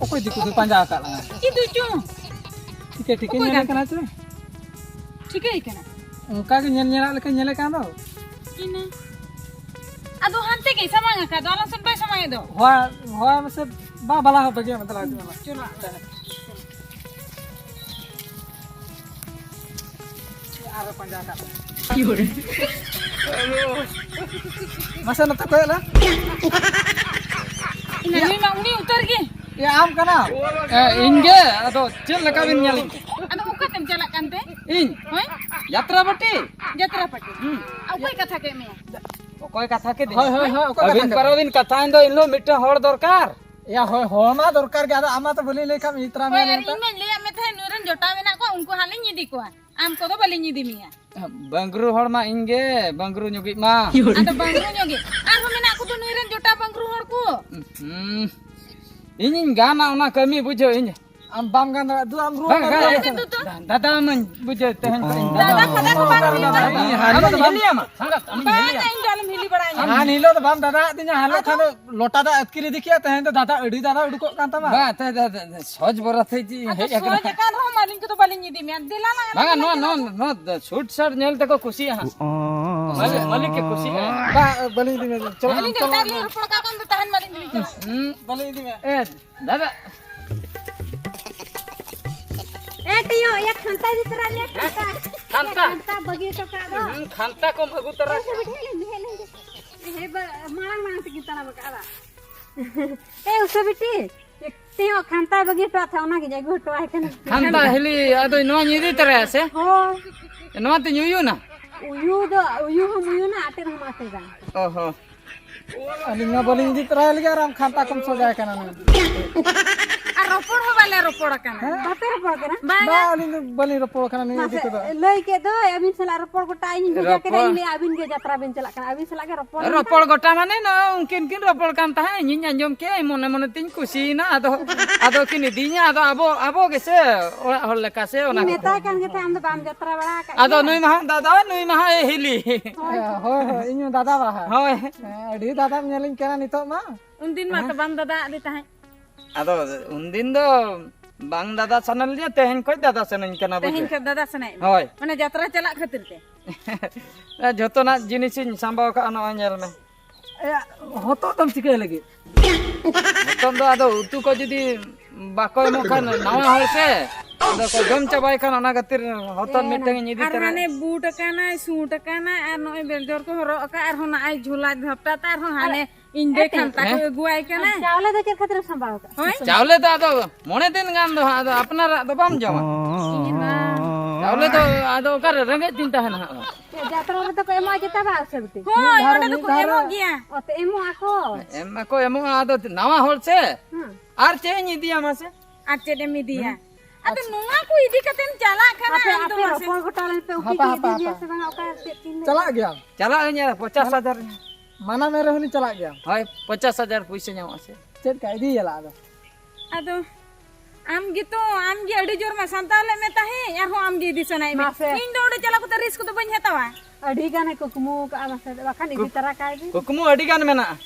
ᱚᱠᱚᱭ ᱫᱤᱠᱩ ᱫᱚ ᱯᱟᱸᱡᱟ ᱟᱠᱟᱫ ᱞᱟᱝᱟ? ᱪᱮᱫ ᱫᱚ ᱪᱚᱝ? ᱴᱷᱤᱠᱟᱹ ᱴᱷᱤᱠᱟᱹ ᱚᱠᱚᱭ ᱧᱮᱞᱮ ᱠᱟᱱ ᱠᱟᱱᱟ ᱪᱮ? ᱴᱷᱤᱠᱟᱹᱭ ᱠᱟᱱᱟ᱾ ᱚᱱᱠᱟ ᱜᱮ ᱧᱮᱞ ᱧᱮᱞᱟᱜ ᱞᱮᱠᱟ ᱧᱮᱞᱮ ᱠᱟᱱ ᱫᱚ᱾ ᱤᱱᱟᱹ᱾ ᱟᱫᱚ ᱦᱟᱱᱛᱮ ᱜᱮ ᱥᱟᱢᱟᱝ ᱟᱠᱟᱫ ᱫᱚ, ᱟᱞᱚ ᱥᱮᱫ ᱵᱟᱭ ᱥᱟᱢᱟᱝ ᱮᱫ ᱫᱚ᱾ ᱦᱳᱭ, ᱦᱳᱭ, ᱢᱟᱥᱮ ᱵᱟ-, ᱵᱟᱞᱟ ᱦᱚᱸ ᱵᱷᱟᱹᱜᱤ ᱢᱮᱱᱛᱮ ᱞᱟᱜᱟᱣ ᱪᱚ ᱞᱟᱜ᱾ ᱟᱨᱚ ᱯᱟᱸᱡᱟ ᱠᱟᱜ ᱢᱮ᱾ ᱢᱟᱥᱮ ᱱᱚᱛᱮ ᱠᱚᱭᱚᱜ ᱞᱮ᱾ ᱤᱧ ᱢᱟ ᱩᱱᱤ ᱩᱛᱟᱹᱨ ᱜᱮ᱾ ᱮ, ᱟᱢ ᱠᱟᱱᱟᱢ? ᱮ, ᱤᱧ ᱜᱮ᱾ ᱟᱫᱚ ᱪᱮᱫ ᱞᱮᱠᱟ ᱵᱤᱱ ᱧᱮᱞᱤᱧ ᱠᱟᱱᱟ? ᱟᱫᱚ ᱚᱠᱟᱛᱮᱢ ᱪᱟᱞᱟᱜ ᱠᱟᱱᱛᱮ? ᱤᱧ? ᱦᱳᱭ? ᱡᱟᱛᱨᱟ ᱯᱟᱹᱴᱤ᱾ ᱡᱟᱛᱨᱟ ᱯᱟᱹᱴᱤ? ᱦᱩᱸ᱾ ᱚᱠᱚᱭ ᱠᱟᱛᱷᱟ ᱠᱮᱫ ᱢᱮᱭᱟ? ᱚᱠᱚᱭ ᱠᱟᱛᱷᱟ ᱠᱮᱫᱤᱧᱟ? ᱦᱳᱭ, ᱦᱳᱭ, ᱦᱳᱭ, ᱚᱠᱚᱭ ᱠᱟᱛᱷᱟ ᱟᱹᱵᱤᱱ ᱠᱮᱫ ᱯᱟᱨᱚ ᱵᱤᱱ ᱠᱟᱛᱷᱟ, ᱤᱧ ᱫᱚ ᱤᱧ ᱦᱤᱞᱳᱜ ᱢᱤᱫᱴᱮᱱ ᱦᱚᱲ ᱫᱚᱨᱠᱟᱨ᱾ ᱮᱭᱟ, ᱦᱳᱭ, ᱦᱚᱲ ᱢᱟ ᱫᱚᱨᱠᱟᱨ ᱜᱮ, ᱟᱫᱚ ᱟᱢ ᱢᱟᱛᱚ ᱵᱟᱹᱞᱤᱧ ᱞᱟᱹᱭ ᱠᱷᱟᱱ ᱤᱛᱨᱟ ᱦᱳᱭ, ᱢᱮᱭᱟ ᱟᱨ ᱢᱮᱱᱛᱮ᱾ ᱤᱧ ᱢᱟᱧ ᱞᱟᱹᱭᱟᱫ ᱢᱮ ᱛᱟᱦᱮᱸᱫ, ᱱᱩᱭ ᱨᱮᱱ ᱡᱚᱴᱟᱣ ᱢᱮᱱᱟᱜ ᱠᱚᱣᱟ, ᱩᱱᱠᱩ ᱦᱟᱸᱜ ᱞᱤᱧ ᱤᱫᱤ ᱠᱚᱣᱟ᱾ ᱟᱢ ᱠᱚᱫᱚ ᱵᱟᱹᱞᱤᱧ ᱤᱫᱤ ᱢᱮᱭᱟ᱾ ᱵᱟᱝᱨᱩ ᱦᱚᱲ ᱢᱟ ᱤᱧ ᱜᱮ, ᱵᱟᱝᱨᱩ ᱧᱚᱜᱤᱡ ᱢᱟ᱾ ᱟᱫᱚ ᱵᱟᱝᱨᱩ ᱧᱚᱜᱤᱡ᱾ ᱟᱨᱦᱚᱸ ᱢᱮᱱᱟᱜ ᱠᱚᱫᱚ ᱱᱩᱭ ᱨᱮᱱ ᱡᱚᱴᱟᱣ ᱵᱟᱝᱨᱩ ᱦᱚᱲ ᱠᱚ᱾ ᱦᱩᱸ᱾ ᱤᱧᱤᱧ ᱜᱟᱱᱟ ᱚᱱᱟ ᱠᱟᱹᱢᱤ, ᱵᱩᱡᱷᱟᱹᱣ, ᱤᱧ᱾ ᱟᱢ ᱵᱟᱢ ᱜᱟᱱ ᱫᱟᱲᱮᱭᱟᱜᱼᱟ, ᱫᱩ, ᱟᱢ ᱨᱩᱣᱟᱹᱲ ᱵᱟᱝ, ᱢᱮ᱾ ᱵᱟᱝ, ᱫᱩ, ᱫᱩ, ᱫᱩ᱾ ᱫᱟ-, ᱫᱟᱫᱟ ᱢᱟᱧ ᱵᱩᱡᱷᱟᱹᱣ ᱛᱟᱦᱮᱱ ᱠᱷᱟᱱ ᱤᱧ ᱫᱟᱫᱟ ᱫᱟᱫᱟ᱾ ᱠᱷᱟᱱ ᱫᱚ ᱵᱟᱝ ᱦᱩᱭᱩᱜᱼᱟ᱾ ᱟᱢᱤᱧ ᱦᱤᱞᱤᱭᱟᱢᱟ, ᱥᱟᱸᱜᱟᱛ, ᱟᱢᱤᱧ ᱵᱟᱝ, ᱦᱤᱞᱤᱭᱟᱢᱟ᱾ ᱤᱧ ᱫᱚ ᱟᱞᱚᱢ ᱦᱤᱞᱤ ᱵᱟᱲᱟᱧᱟ᱾ ᱦᱟᱱ ᱦᱤᱞᱳᱜ ᱫᱚ ᱵᱟᱢ ᱫᱟᱫᱟ ᱟᱫᱤᱧᱟ, ᱦᱟᱱ ᱦᱤᱞᱳᱜ ᱠᱷᱟᱱ ᱫᱚ ᱞᱚᱴᱟ ᱫᱟᱜ ᱟᱛᱠᱤᱨ ᱤᱫᱤ ᱠᱮᱜᱼᱟ, ᱛᱮᱦᱮᱧ ᱫᱚ ᱫᱟᱫᱟ ᱟᱹᱰᱤ ᱫᱟᱫᱟ ᱩᱰᱩᱠᱚᱜ ᱠᱟᱱ ᱛᱟᱢᱟ᱾ ᱵᱟᱝ, ᱛᱮ-, ᱛᱮ-, ᱛᱮ-, ᱛᱮ-, ᱥᱚᱡᱽ ᱵᱚᱨᱟ ᱛᱮ ᱪᱮᱫ ᱤᱧ ᱟᱫᱚ ᱦᱮᱡ ᱟᱠᱟᱱᱟ᱾ ᱥᱚᱡᱽ ᱟᱠᱟᱱ ᱨᱮᱦᱚᱸ ᱟᱹᱞᱤᱧ ᱠᱚᱫᱚ ᱵᱟᱹᱞᱤᱧ ᱤᱫᱤ ᱢᱮᱭᱟ, ᱫᱮᱞᱟ ᱞᱟᱝ ᱵᱟᱝᱟ, ᱟᱞᱟᱝ ᱱᱚᱣᱟ, ᱫᱚ᱾ ᱱᱚᱣᱟ, ᱱᱚᱣᱟ ᱫᱚ ᱥᱩᱴ ᱥᱟᱴ ᱧᱮᱞ ᱛᱮᱠᱚ ᱠᱩᱥᱤᱭᱟᱜᱼᱟ ᱦᱟᱸᱜ᱾ ᱢᱟᱹᱞᱤᱠ, ᱢᱟᱹᱞᱤᱠ ᱜᱮ ᱠᱩᱥᱤᱭᱟᱜᱼᱟ᱾ ᱵᱟ, ᱵᱟᱹᱞᱤᱧ ᱤᱫᱤ ᱢᱮᱭᱟ, ᱪᱚᱞᱚ, ᱟᱹᱞᱤᱧ ᱫᱚ ᱪᱚᱞᱚ᱾ ᱮᱴᱟᱜ ᱞᱤᱧ ᱨᱚᱯᱚᱲ ᱠᱟᱜ ᱠᱟᱱ ᱫᱚ ᱛᱟᱦᱮᱱ ᱢᱟᱹᱞᱤᱧ ᱫᱚᱞᱤᱧ ᱪᱟᱞᱟᱜᱼᱟ᱾ ᱦᱩᱸ᱾ ᱵᱟᱹᱞᱤᱧ ᱤᱫᱤ ᱢᱮᱭᱟ᱾ ᱮ, ᱫᱟᱫᱟ᱾ ᱮ ᱴᱤᱭᱳ, ᱮ ᱠᱷᱟᱱᱛᱟ ᱤᱫᱤ ᱛᱚᱨᱟ ᱞᱮ, ᱠᱷᱟᱱᱛᱟ᱾ ᱠᱷᱟᱱᱛᱟ? ᱮ ᱠᱷᱟᱱᱛᱟ ᱵᱟᱹᱜᱤ ᱦᱚᱴᱚ ᱠᱟᱜ ᱫᱚ᱾ ᱦᱩᱸ, ᱠᱷᱟᱱᱛᱟ ᱠᱚᱢ ᱟᱹᱜᱩ ᱛᱚᱨᱟ ᱮ ᱥᱩᱵᱤᱴᱤ, ᱦᱮᱡ ᱞᱮᱱ ᱜᱮ, ᱦᱮᱡ ᱞᱮᱱ ᱜᱮ᱾ ᱦᱮ ᱵᱟ-, ᱢᱟᱲᱟᱝ ᱢᱟᱲᱟᱝ ᱛᱮᱠᱤᱱ ᱛᱟᱲᱟᱢ ᱟᱠᱟᱫᱼᱟ ᱵᱟ᱾ ᱮ ᱩᱥᱩ ᱵᱤᱴᱤ, ᱛᱤᱭᱳ ᱠᱷᱟᱱᱛᱟ ᱵᱟᱹᱜᱤ ᱦᱚᱴᱚ ᱟᱫ ᱛᱟᱦᱮᱸ, ᱚᱱᱟ ᱜᱤᱧ ᱟᱹᱜᱩ ᱦᱚᱴᱚ ᱟᱭ ᱠᱟᱱᱟ᱾ ᱠᱷᱟᱱᱛᱟ ᱦᱤᱞᱤ, ᱟᱫᱚ ᱱᱚᱣᱟᱧ ᱤᱫᱤ ᱛᱚᱨᱟᱭᱟ ᱥᱮ? ᱦᱳᱭ᱾ ᱱᱚᱣᱟ ᱛᱤᱧ ᱩᱭᱩᱱᱟ? ᱩᱭᱩ ᱫᱚ, ᱩᱭᱩ ᱦᱚᱸᱢ ᱩᱭᱩᱱᱟ, ᱟᱴᱮᱫ ᱦᱚᱸᱢ ᱟᱴᱮᱫᱟ᱾ ᱚ ᱦᱚᱸ᱾ ᱟᱹᱞᱤᱧ ᱢᱟ ᱵᱟᱹᱞᱤᱧ ᱤᱫᱤ ᱛᱚᱨᱟᱭᱟ ᱞᱟᱹᱜᱤᱫ ᱟᱨ ᱟᱢ ᱠᱷᱟᱱᱛᱟ ᱠᱚᱢ ᱥᱚᱡᱟᱭ ᱠᱟᱱᱟ ᱱᱩᱭ᱾ ᱟᱨ ᱨᱚᱯᱚᱲ ᱦᱚᱸ ᱵᱟᱞᱮ ᱨᱚᱯᱚᱲ ᱟᱠᱟᱱᱟ᱾ ᱦᱮᱸ? ᱵᱟᱯᱮ ᱨᱚᱯᱚᱲ ᱠᱟᱱᱟ? ᱵᱟᱝ, ᱵᱟᱝᱟ᱾ ᱟᱹᱞᱤᱧ ᱫᱚ ᱵᱟᱹᱞᱤᱧ ᱨᱚᱯᱚᱲ ᱠᱟᱱᱟ ᱱᱩᱭ ᱤᱫᱤ ᱢᱟᱥᱮ, ᱠᱚᱫᱚ᱾ ᱞᱟᱹᱭ ᱠᱮᱫ ᱫᱚᱭ, ᱟᱹᱵᱤᱱ ᱥᱟᱞᱟᱜ ᱨᱚᱯᱚᱲ ᱜᱚᱴᱟ ᱤᱧ ᱵᱷᱮᱡᱟ ᱠᱮᱫᱟ, ᱨᱚᱯᱚᱲ᱾ ᱤᱧ ᱞᱟᱹᱭᱟ ᱟᱹᱵᱤᱱ ᱜᱮ ᱡᱟᱛᱨᱟ ᱵᱤᱱ ᱪᱟᱞᱟᱜ ᱠᱟᱱᱟ, ᱟᱹᱵᱤᱱ ᱥᱟᱞᱟᱜ ᱜᱮ ᱨᱚᱯᱚᱲ ᱞᱮᱱᱠᱷᱟᱱ ᱨᱚᱯᱚᱲ ᱜᱚᱴᱟ ᱢᱟᱱᱮ ᱱᱚᱜᱼᱚᱭ ᱩᱱᱠᱤᱱ ᱠᱤᱱ ᱨᱚᱯᱚᱲ ᱠᱟᱱ ᱛᱟᱦᱮᱸᱫ, ᱤᱧᱤᱧ ᱟᱸᱡᱚᱢ ᱠᱮᱫᱼᱟ, ᱢᱚᱱᱮ ᱢᱚᱱᱮ ᱛᱤᱧ ᱠᱩᱥᱤᱭᱮᱱᱟ, ᱟᱫᱚ, ᱟᱫᱚ ᱠᱤᱱ ᱤᱫᱤᱧᱟ, ᱟᱫᱚ ᱟᱵᱚ, ᱟᱵᱚ ᱜᱮᱥᱮ ᱚᱲᱟᱜ ᱦᱚᱲ ᱞᱮᱠᱟ ᱥᱮ ᱚᱱᱟ ᱤᱧ ᱠᱚ᱾ ᱢᱮᱛᱟᱭ ᱠᱟᱱ ᱜᱮ ᱛᱟᱦᱮᱸᱫ, ᱟᱢ ᱫᱚ ᱵᱟᱢ ᱡᱟᱛᱨᱟ ᱵᱟᱲᱟ ᱟᱠᱟᱫ ᱟᱫᱚ ᱜᱮᱭᱟ᱾ ᱱᱩᱭ ᱢᱟ ᱦᱟᱸᱜ ᱫᱟᱫᱟ, ᱱᱩᱭ ᱢᱟ ᱦᱟᱸᱜ ᱮ ᱦᱤᱞᱤ᱾ ᱦᱳᱭ, ᱦᱳᱭ, ᱦᱳᱭ, ᱤᱧ ᱦᱚᱸ ᱫᱟᱫᱟ ᱵᱟᱦᱟ᱾ ᱦᱳᱭ᱾ ᱦᱮᱸ, ᱟᱹᱰᱤ ᱫᱟᱫᱟᱢ ᱧᱮᱞᱤᱧ ᱠᱟᱱᱟ ᱱᱤᱛᱚᱜ ᱢᱟ᱾ ᱩᱱᱫᱤᱱ ᱢᱟ ᱦᱮᱸ? ᱛᱚ ᱵᱟᱢ ᱫᱟᱫᱟ ᱟᱫᱮ ᱛᱟᱦᱮᱸᱫ᱾ ᱟᱫᱚ ᱩᱱᱫᱤᱱ ᱫᱚ ᱵᱟᱝ ᱫᱟᱫᱟ ᱥᱟᱱᱟ ᱞᱤᱧᱟ, ᱛᱮᱦᱮᱧ ᱠᱷᱚᱡ ᱫᱟᱫᱟ ᱥᱟᱱᱟᱧ ᱠᱟᱱᱟ, ᱛᱮᱦᱮᱧ ᱵᱩᱡᱷᱟᱹᱣ? ᱠᱷᱚᱡ ᱫᱟᱫᱟ ᱥᱟᱱᱟᱭᱮᱫ ᱢᱮᱭᱟ? ᱦᱳᱭ᱾ ᱢᱟᱱᱮ ᱡᱟᱛᱨᱟ ᱪᱟᱞᱟᱜ ᱠᱷᱟᱹᱛᱤᱨ ᱛᱮ? ᱡᱷᱚᱛᱚᱱᱟᱜ ᱡᱤᱱᱤᱥᱤᱧ ᱥᱟᱢᱵᱟᱣ ᱠᱟᱜᱼᱟ, ᱱᱚᱜᱼᱚᱭ ᱧᱮᱞ ᱢᱮ᱾ ᱮᱭᱟ, ᱦᱚᱛᱚᱫ ᱫᱚᱢ ᱪᱤᱠᱟᱹᱭ ᱞᱟᱹᱜᱤᱫ? ᱦᱚᱛᱚᱫ ᱫᱚ ᱟᱫᱚ ᱩᱛᱩ ᱠᱚ ᱡᱩᱫᱤ ᱵᱟᱠᱚ ᱮᱢᱚᱜ ᱠᱷᱟᱱ, ᱱᱟᱣᱟ ᱦᱚᱲ ᱥᱮ, ᱟᱫᱚ ᱠᱚ ᱡᱚᱢ ᱪᱟᱵᱟᱭ ᱠᱷᱟᱱ, ᱚᱱᱟ ᱠᱷᱟᱹᱛᱤᱨ ᱦᱚᱛᱚᱫ ᱦᱮᱸ, ᱢᱤᱫᱴᱟᱝ ᱤᱧ ᱤᱫᱤ ᱟᱨ ᱛᱚᱨᱟᱭᱟ᱾ ᱦᱟᱱᱮ ᱵᱩᱴ ᱟᱠᱟᱱᱟᱭ, ᱥᱩᱴ ᱟᱠᱟᱱᱟᱭ, ᱟᱨ ᱱᱚᱜᱼᱚᱭ ᱵᱮᱞᱡᱚᱨ ᱠᱚ ᱦᱚᱨᱚᱜ ᱟᱠᱟᱫ, ᱟᱨᱦᱚᱸ ᱱᱚᱜᱼᱚᱭ ᱡᱷᱚᱞᱟ ᱡᱷᱟᱯᱴᱟ ᱛᱮ, ᱟᱨᱦᱚᱸ ᱦᱟᱱᱮ ᱤᱧ ᱫᱚᱭ ᱮᱴᱮ᱾ ᱠᱷᱟᱱᱛᱟ ᱠᱚ ᱦᱮᱸ? ᱟᱹᱜᱩᱣᱟᱭ ᱠᱟᱱᱟ᱾ ᱪᱟᱣᱞᱮ ᱫᱚ ᱪᱮᱫ ᱠᱷᱟᱹᱛᱤᱨ ᱮᱢ ᱥᱟᱢᱵᱟᱣ ᱠᱟᱜᱼᱟ? ᱦᱳᱭ᱾ ᱪᱟᱣᱞᱮ ᱫᱚ ᱟᱫᱚ ᱢᱚᱬᱮ ᱫᱤᱱ ᱜᱟᱱ ᱫᱚ ᱦᱟᱸᱜ, ᱟᱫᱚ ᱟᱯᱱᱟᱨᱟᱜ ᱫᱚ ᱵᱟᱢ ᱡᱚᱢᱟ᱾ ᱤᱧ ᱢᱟ᱾ ᱪᱟᱣᱞᱮ ᱫᱚ ᱟᱫᱚ ᱚᱠᱟᱨᱮ ᱨᱮᱸᱜᱮᱡ ᱛᱤᱧ ᱛᱟᱦᱮᱱᱟ ᱦᱟᱸᱜ? ᱪᱮᱫ ᱡᱟᱛᱨᱟ ᱨᱮᱫᱚ ᱠᱚ ᱮᱢᱚᱜᱼᱟ ᱪᱮᱛᱟ ᱵᱟᱝ ᱥᱮ ᱵᱤᱴᱤ? ᱦᱳᱭ, ᱢᱤᱫ ᱫᱷᱟᱣ ᱨᱮ, ᱚᱸᱰᱮ ᱢᱤᱫ ᱫᱚᱠᱚ ᱫᱷᱟᱣ ᱨᱮ᱾ ᱮᱢᱚᱜ ᱜᱮᱭᱟ᱾ ᱚ, ᱛᱚ ᱮᱢᱚᱜ ᱟᱠᱚ᱾ ᱮᱢ ᱢᱟᱠᱚ ᱮᱢᱚᱜᱼᱟ, ᱟᱫᱚ ᱱᱟᱣᱟ ᱦᱚᱲ ᱥᱮ᱾ ᱦᱮᱸ᱾ ᱟᱨ ᱪᱮᱫ ᱤᱧ ᱤᱫᱤᱭᱟ ᱢᱟᱥᱮ? ᱟᱨ ᱪᱮᱫ ᱮᱢ ᱤᱫᱤᱭᱟ? ᱦᱮᱸ? ᱟᱫᱚ ᱟᱪᱪᱷᱟ᱾ ᱱᱚᱣᱟ ᱠᱚ ᱤᱫᱤ ᱠᱟᱛᱮᱢ ᱪᱟᱞᱟᱜ ᱠᱟᱱᱟ ᱟᱯᱮ, ᱟᱢ ᱫᱚ ᱟᱯᱮ ᱢᱟᱥᱮ᱾ ᱨᱚᱯᱚᱲ ᱜᱚᱴᱟ ᱞᱮᱱ ᱯᱮ, ᱩᱱᱠᱤᱱ ᱦᱟᱯᱟ, ᱠᱤᱱ ᱦᱟᱯᱟ, ᱤᱫᱤᱭᱟ ᱦᱟᱯᱟ᱾ ᱥᱮ ᱵᱟᱝᱟ, ᱚᱠᱟ ᱪᱮᱫ ᱠᱤᱱ ᱞᱟᱹᱭᱟ? ᱪᱟᱞᱟᱜ ᱜᱮᱭᱟᱢ? ᱪᱟᱞᱟᱜ ᱟᱹᱧ ᱟᱨ ᱯᱚᱪᱟᱥ ᱦᱟᱡᱟᱨ᱾ ᱢᱟᱱᱟ ᱢᱮ ᱨᱮᱦᱚᱸ ᱞᱤᱧ ᱪᱟᱞᱟᱜ ᱜᱮᱭᱟ᱾ ᱦᱳᱭ, ᱯᱚᱪᱟᱥ ᱦᱟᱡᱟᱨ ᱯᱩᱭᱥᱟᱹ ᱧᱟᱢᱚᱜᱼᱟ ᱥᱮ᱾ ᱪᱮᱫ ᱞᱮᱠᱟ ᱤᱫᱤᱭᱟᱞᱟ ᱟᱫᱚ? ᱟᱫᱚ ᱟᱢ ᱜᱮᱛᱚ, ᱟᱢ ᱜᱮ ᱟᱹᱰᱤ ᱡᱳᱨ ᱢᱟ ᱥᱟᱱᱛᱟᱣ ᱞᱮᱫ ᱢᱮ ᱛᱟᱦᱮᱸᱫ, ᱟᱨᱦᱚᱸ ᱟᱢ ᱜᱮ ᱤᱫᱤ ᱥᱟᱱᱟᱭᱮᱫ ᱢᱮ᱾ ᱢᱟᱥᱮ᱾ ᱤᱧ ᱫᱚ ᱚᱸᱰᱮ ᱪᱟᱞᱟᱣ ᱠᱟᱛᱮ ᱨᱤᱥᱠ ᱫᱚ ᱵᱟᱹᱧ ᱦᱟᱛᱟᱣᱟ᱾ ᱟᱹᱰᱤ ᱜᱟᱱᱮ ᱠᱩᱠᱢᱩ ᱠᱟᱜᱼᱟ, ᱢᱟᱥᱮ, ᱵᱟᱠᱷᱟᱱ ᱤᱫᱤ ᱛᱟᱨᱟ ᱠᱟᱭ ᱵᱤᱱ᱾ ᱠᱩᱠᱢᱩ ᱟᱹᱰᱤ ᱜᱟᱱ ᱢᱮᱱᱟᱜᱼᱟ᱾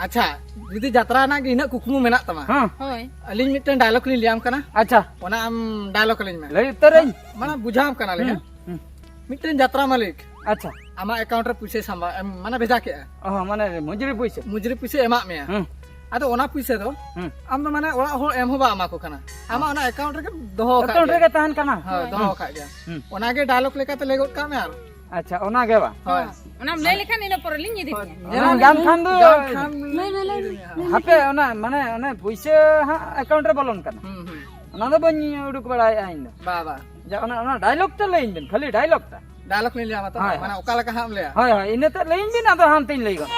ᱟᱪᱪᱷᱟ, ᱡᱩᱫᱤ ᱡᱟᱛᱨᱟ ᱨᱮᱱᱟᱜ ᱜᱮ ᱤᱱᱟᱹᱜ ᱠᱩᱠᱢᱩ ᱢᱮᱱᱟᱜ ᱛᱟᱢᱟ, ᱦᱮᱸ᱾ ᱦᱳᱭ᱾ ᱟᱹᱞᱤᱧ ᱢᱤᱫᱴᱮᱱ ᱰᱟᱭᱞᱚᱜ ᱞᱤᱧ ᱞᱟᱹᱭᱟᱢ ᱠᱟᱱᱟ᱾ ᱟᱪᱪᱷᱟ᱾ ᱚᱱᱟ ᱟᱢ ᱰᱟᱭᱞᱚᱜ ᱟᱹᱞᱤᱧ ᱢᱮ᱾ ᱞᱟᱹᱭ ᱩᱛᱟᱹᱨᱟᱹᱧ᱾ ᱢᱟᱱᱮ ᱵᱩᱡᱷᱟᱹᱣᱟᱢ ᱠᱟᱱᱟᱞᱤᱧ, ᱦᱩᱸ, ᱦᱮᱸ? ᱦᱩᱸ᱾ ᱢᱤᱫᱴᱮᱱ ᱡᱟᱛᱨᱟ ᱢᱟᱹᱞᱤᱠ, ᱟᱪᱪᱷᱟ᱾ ᱟᱢᱟᱜ ᱮᱠᱟᱣᱩᱱᱴ ᱨᱮ ᱯᱩᱭᱥᱟᱹᱭ ᱥᱟᱢᱵᱟ-, ᱮᱢ, ᱢᱟᱱᱮ ᱵᱷᱮᱡᱟ ᱠᱮᱜᱼᱟ᱾ ᱚ, ᱢᱟᱱᱮ ᱢᱩᱡᱽᱨᱤ ᱯᱩᱭᱥᱟᱹ? ᱢᱩᱡᱽᱨᱤ ᱯᱩᱭᱥᱟᱹ ᱮᱢᱟᱜ ᱢᱮᱭᱟ᱾ ᱦᱩᱸ᱾ ᱟᱫᱚ ᱚᱱᱟ ᱯᱩᱭᱥᱟᱹ ᱫᱚ ᱦᱩᱸ᱾ ᱟᱢ ᱫᱚ ᱢᱟᱱᱮ ᱚᱲᱟᱜ ᱦᱚᱲ ᱮᱢ ᱦᱚᱸ ᱵᱟᱢ ᱮᱢᱟ ᱠᱚ ᱠᱟᱱᱟ, ᱟᱢᱟᱜ ᱚᱱᱟ ᱮᱠᱟᱣᱩᱱᱴ ᱨᱮᱜᱮ ᱫᱚᱦᱚ ᱟᱠᱟᱫ ᱮᱠᱟᱣᱩᱱᱴ ᱜᱮᱭᱟ᱾ ᱨᱮᱜᱮ ᱛᱟᱦᱮᱱ ᱠᱟᱱᱟ? ᱦᱳᱭ, ᱦᱩᱸ᱾ ᱫᱚᱦᱚ ᱟᱠᱟᱫ ᱜᱮᱭᱟ᱾ ᱦᱩᱸ᱾ ᱚᱱᱟᱜᱮ ᱰᱟᱭᱞᱚᱜ ᱞᱮᱠᱟᱛᱮ ᱞᱟᱹᱭ ᱜᱚᱫ ᱠᱟᱜ ᱢᱮ ᱟᱨ᱾ ᱟᱪᱪᱷᱟ, ᱚᱱᱟᱜᱮ ᱵᱟᱝ? ᱦᱳᱭ᱾ ᱚᱱᱟᱢ ᱞᱟᱹᱭ ᱞᱮᱠᱷᱟᱱ ᱤᱱᱟᱹ ᱯᱚᱨᱮ ᱞᱤᱧ ᱤᱫᱤ ᱦᱳᱭ, ᱢᱮᱭᱟ᱾ ᱧᱮᱞᱟᱢ ᱜᱟᱱ ᱠᱷᱟᱱ ᱫᱚ ᱜᱟᱱ ᱠᱷᱟᱱ ᱞᱟᱹᱭ ᱢᱮ, ᱞᱟᱹᱭ ᱢᱮ, ᱞᱟᱹᱭ ᱢᱮ᱾ ᱦᱟᱯᱮ, ᱚᱱᱟ, ᱢᱟᱱᱮ, ᱚᱱᱮ ᱯᱩᱭᱥᱟᱹ ᱦᱟᱸᱜ ᱮᱠᱟᱣᱩᱱᱴ ᱨᱮ ᱵᱚᱞᱚᱱ ᱠᱟᱱᱟ᱾ ᱦᱩᱸ, ᱦᱩᱸ᱾ ᱚᱱᱟ ᱫᱚ ᱵᱟᱹᱧ ᱩᱰᱩᱠ ᱵᱟᱲᱟᱭᱮᱫᱼᱟ ᱤᱧ ᱫᱚ᱾ ᱵᱟ, ᱵᱟ᱾ ᱡᱟ, ᱚᱱᱟ, ᱚᱱᱟ ᱰᱟᱭᱞᱚᱜᱽ ᱴᱟ ᱞᱟᱹᱭᱟᱹᱧ ᱵᱮᱱ, ᱠᱷᱟᱹᱞᱤ ᱰᱟᱭᱞᱚᱜᱽ ᱴᱟ᱾ ᱰᱟᱭᱞᱚᱜᱽ ᱞᱤᱧ ᱞᱟᱹᱭᱟ, ᱢᱟᱛᱚ, ᱦᱳᱭ, ᱢᱟᱱᱮ, ᱦᱳᱭ᱾ ᱚᱠᱟ ᱞᱮᱠᱟ ᱦᱟᱸᱜ ᱮᱢ ᱞᱟᱹᱭᱟ? ᱦᱳᱭ, ᱦᱳᱭ, ᱤᱱᱟᱹ ᱛᱮᱫ ᱞᱟᱹᱭᱟᱹᱧ ᱵᱤᱱ, ᱟᱫᱚ ᱦᱟᱱᱛᱮᱧ ᱞᱟᱹᱭ ᱜᱚᱫ᱾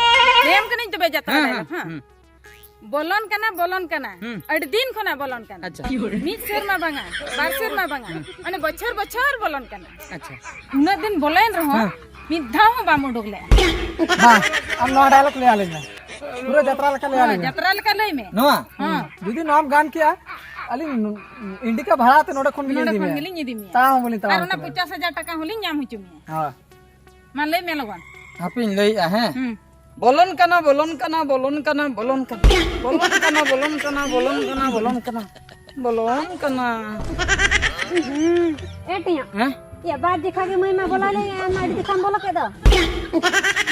ᱞᱟᱹᱭᱟᱢ ᱠᱟᱹᱱᱟᱹᱧ ᱛᱚᱵᱮ, ᱡᱟᱛᱨᱟ ᱦᱮᱸ, ᱰᱟᱭᱞᱚᱜᱽ, ᱦᱮᱸ, ᱦᱮᱸ᱾ ᱦᱩᱸ᱾ ᱵᱚᱞᱚᱱ ᱠᱟᱱᱟ, ᱵᱚᱞᱚᱱ ᱠᱟᱱᱟ᱾ ᱦᱩᱸ᱾ ᱟᱹᱰᱤ ᱫᱤᱱ ᱠᱷᱚᱱᱟᱜ ᱵᱚᱞᱚᱱ ᱠᱟᱱᱟ᱾ ᱟᱪᱪᱷᱟ᱾ ᱢᱤᱫ ᱥᱮᱨᱢᱟ ᱵᱟᱝᱟ, ᱵᱟᱨ ᱥᱮᱨᱢᱟ ᱵᱟᱝᱟ, ᱦᱩᱸ᱾ ᱢᱟᱱᱮ ᱵᱚᱪᱷᱚᱨ ᱵᱚᱪᱷᱚᱨ ᱵᱚᱞᱚᱱ ᱠᱟᱱᱟ᱾ ᱟᱪᱪᱷᱟ᱾ ᱩᱱᱟᱹᱜ ᱫᱤᱱ ᱵᱚᱞᱚᱭᱮᱱ ᱨᱮᱦᱚᱸ ᱦᱮᱸ᱾ ᱢᱤᱫ ᱫᱷᱟᱣ ᱦᱚᱸ ᱵᱟᱢ ᱩᱰᱩᱠ ᱞᱮᱜᱼᱟ᱾ ᱢᱟ, ᱟᱢ ᱱᱚᱣᱟ ᱰᱟᱭᱞᱚᱜᱽ ᱞᱟᱹᱭ ᱟᱹᱞᱤᱧ ᱢᱮ᱾ ᱯᱩᱨᱟᱹ ᱡᱟᱛᱨᱟ ᱞᱮᱠᱟ ᱞᱟᱹᱭ ᱦᱮᱸ, ᱟᱹᱞᱤᱧ ᱢᱮ᱾ ᱡᱟᱛᱨᱟ ᱞᱮᱠᱟ ᱞᱟᱹᱭ ᱢᱮ᱾ ᱱᱚᱣᱟ? ᱦᱮᱸ᱾ ᱡᱩᱫᱤ ᱱᱚᱣᱟᱢ ᱜᱟᱱ ᱠᱮᱜᱼᱟ, ᱟᱹᱞᱤᱧ ᱤᱱᱰᱤᱠᱟ ᱵᱷᱟᱲᱟ ᱛᱮ ᱱᱚᱰᱮ ᱠᱷᱚᱱ ᱜᱮᱞᱤᱧ ᱱᱚᱰᱮ ᱤᱫᱤ ᱠᱷᱚᱱ ᱢᱮᱭᱟ᱾ ᱜᱮᱞᱤᱧ ᱤᱫᱤ ᱢᱮᱭᱟ᱾ ᱛᱟᱣ ᱦᱚᱸ ᱵᱟᱹᱞᱤᱧ ᱛᱟᱲᱟᱢ ᱟᱨ ᱚᱱᱟ ᱛᱚᱨᱟᱭᱟ᱾ ᱯᱚᱧᱪᱟᱥ ᱦᱟᱡᱟᱨ ᱴᱟᱠᱟ ᱦᱚᱸᱞᱤᱧ ᱧᱟᱢ ᱦᱚᱪᱚ ᱢᱮᱭᱟ᱾ ᱦᱳᱭ᱾ ᱢᱟ ᱞᱟᱹᱭ ᱢᱮ ᱞᱚᱜᱚᱱ᱾ ᱦᱟᱯᱮᱧ ᱞᱟᱹᱭᱮᱜᱼᱟ, ᱦᱮᱸ᱾ ᱦᱩᱸ᱾ ᱵᱚᱞᱚᱱ ᱠᱟᱱᱟ, ᱵᱚᱞᱚᱱ ᱠᱟᱱᱟ, ᱵᱚᱞᱚᱱ ᱠᱟᱱᱟ, ᱵᱚᱞᱚᱱ ᱠᱟᱱᱟ᱾ ᱵᱚᱞᱚᱱ ᱠᱟᱱᱟ, ᱵᱚᱞᱚᱱ ᱠᱟᱱᱟ, ᱵᱚᱞᱚᱱ ᱠᱟᱱᱟ, ᱵᱚᱞᱚᱱ ᱠᱟᱱᱟ᱾ ᱵᱚᱞᱚᱱ ᱠᱟᱱᱟ᱾ ᱦᱩᱸ᱾ ᱮ ᱴᱤᱭᱟ᱾ ᱦᱮᱸ? ᱭᱟ, ᱵᱟᱨ ᱡᱮᱠᱷᱟ ᱜᱮ ᱢᱟᱹᱭ ᱢᱟ ᱵᱚᱞᱚ ᱞᱮ, ᱟᱢ ᱢᱟ ᱟᱹᱰᱤ ᱡᱮᱠᱷᱟᱢ ᱵᱚᱞᱚ ᱠᱮᱫ ᱫᱚ᱾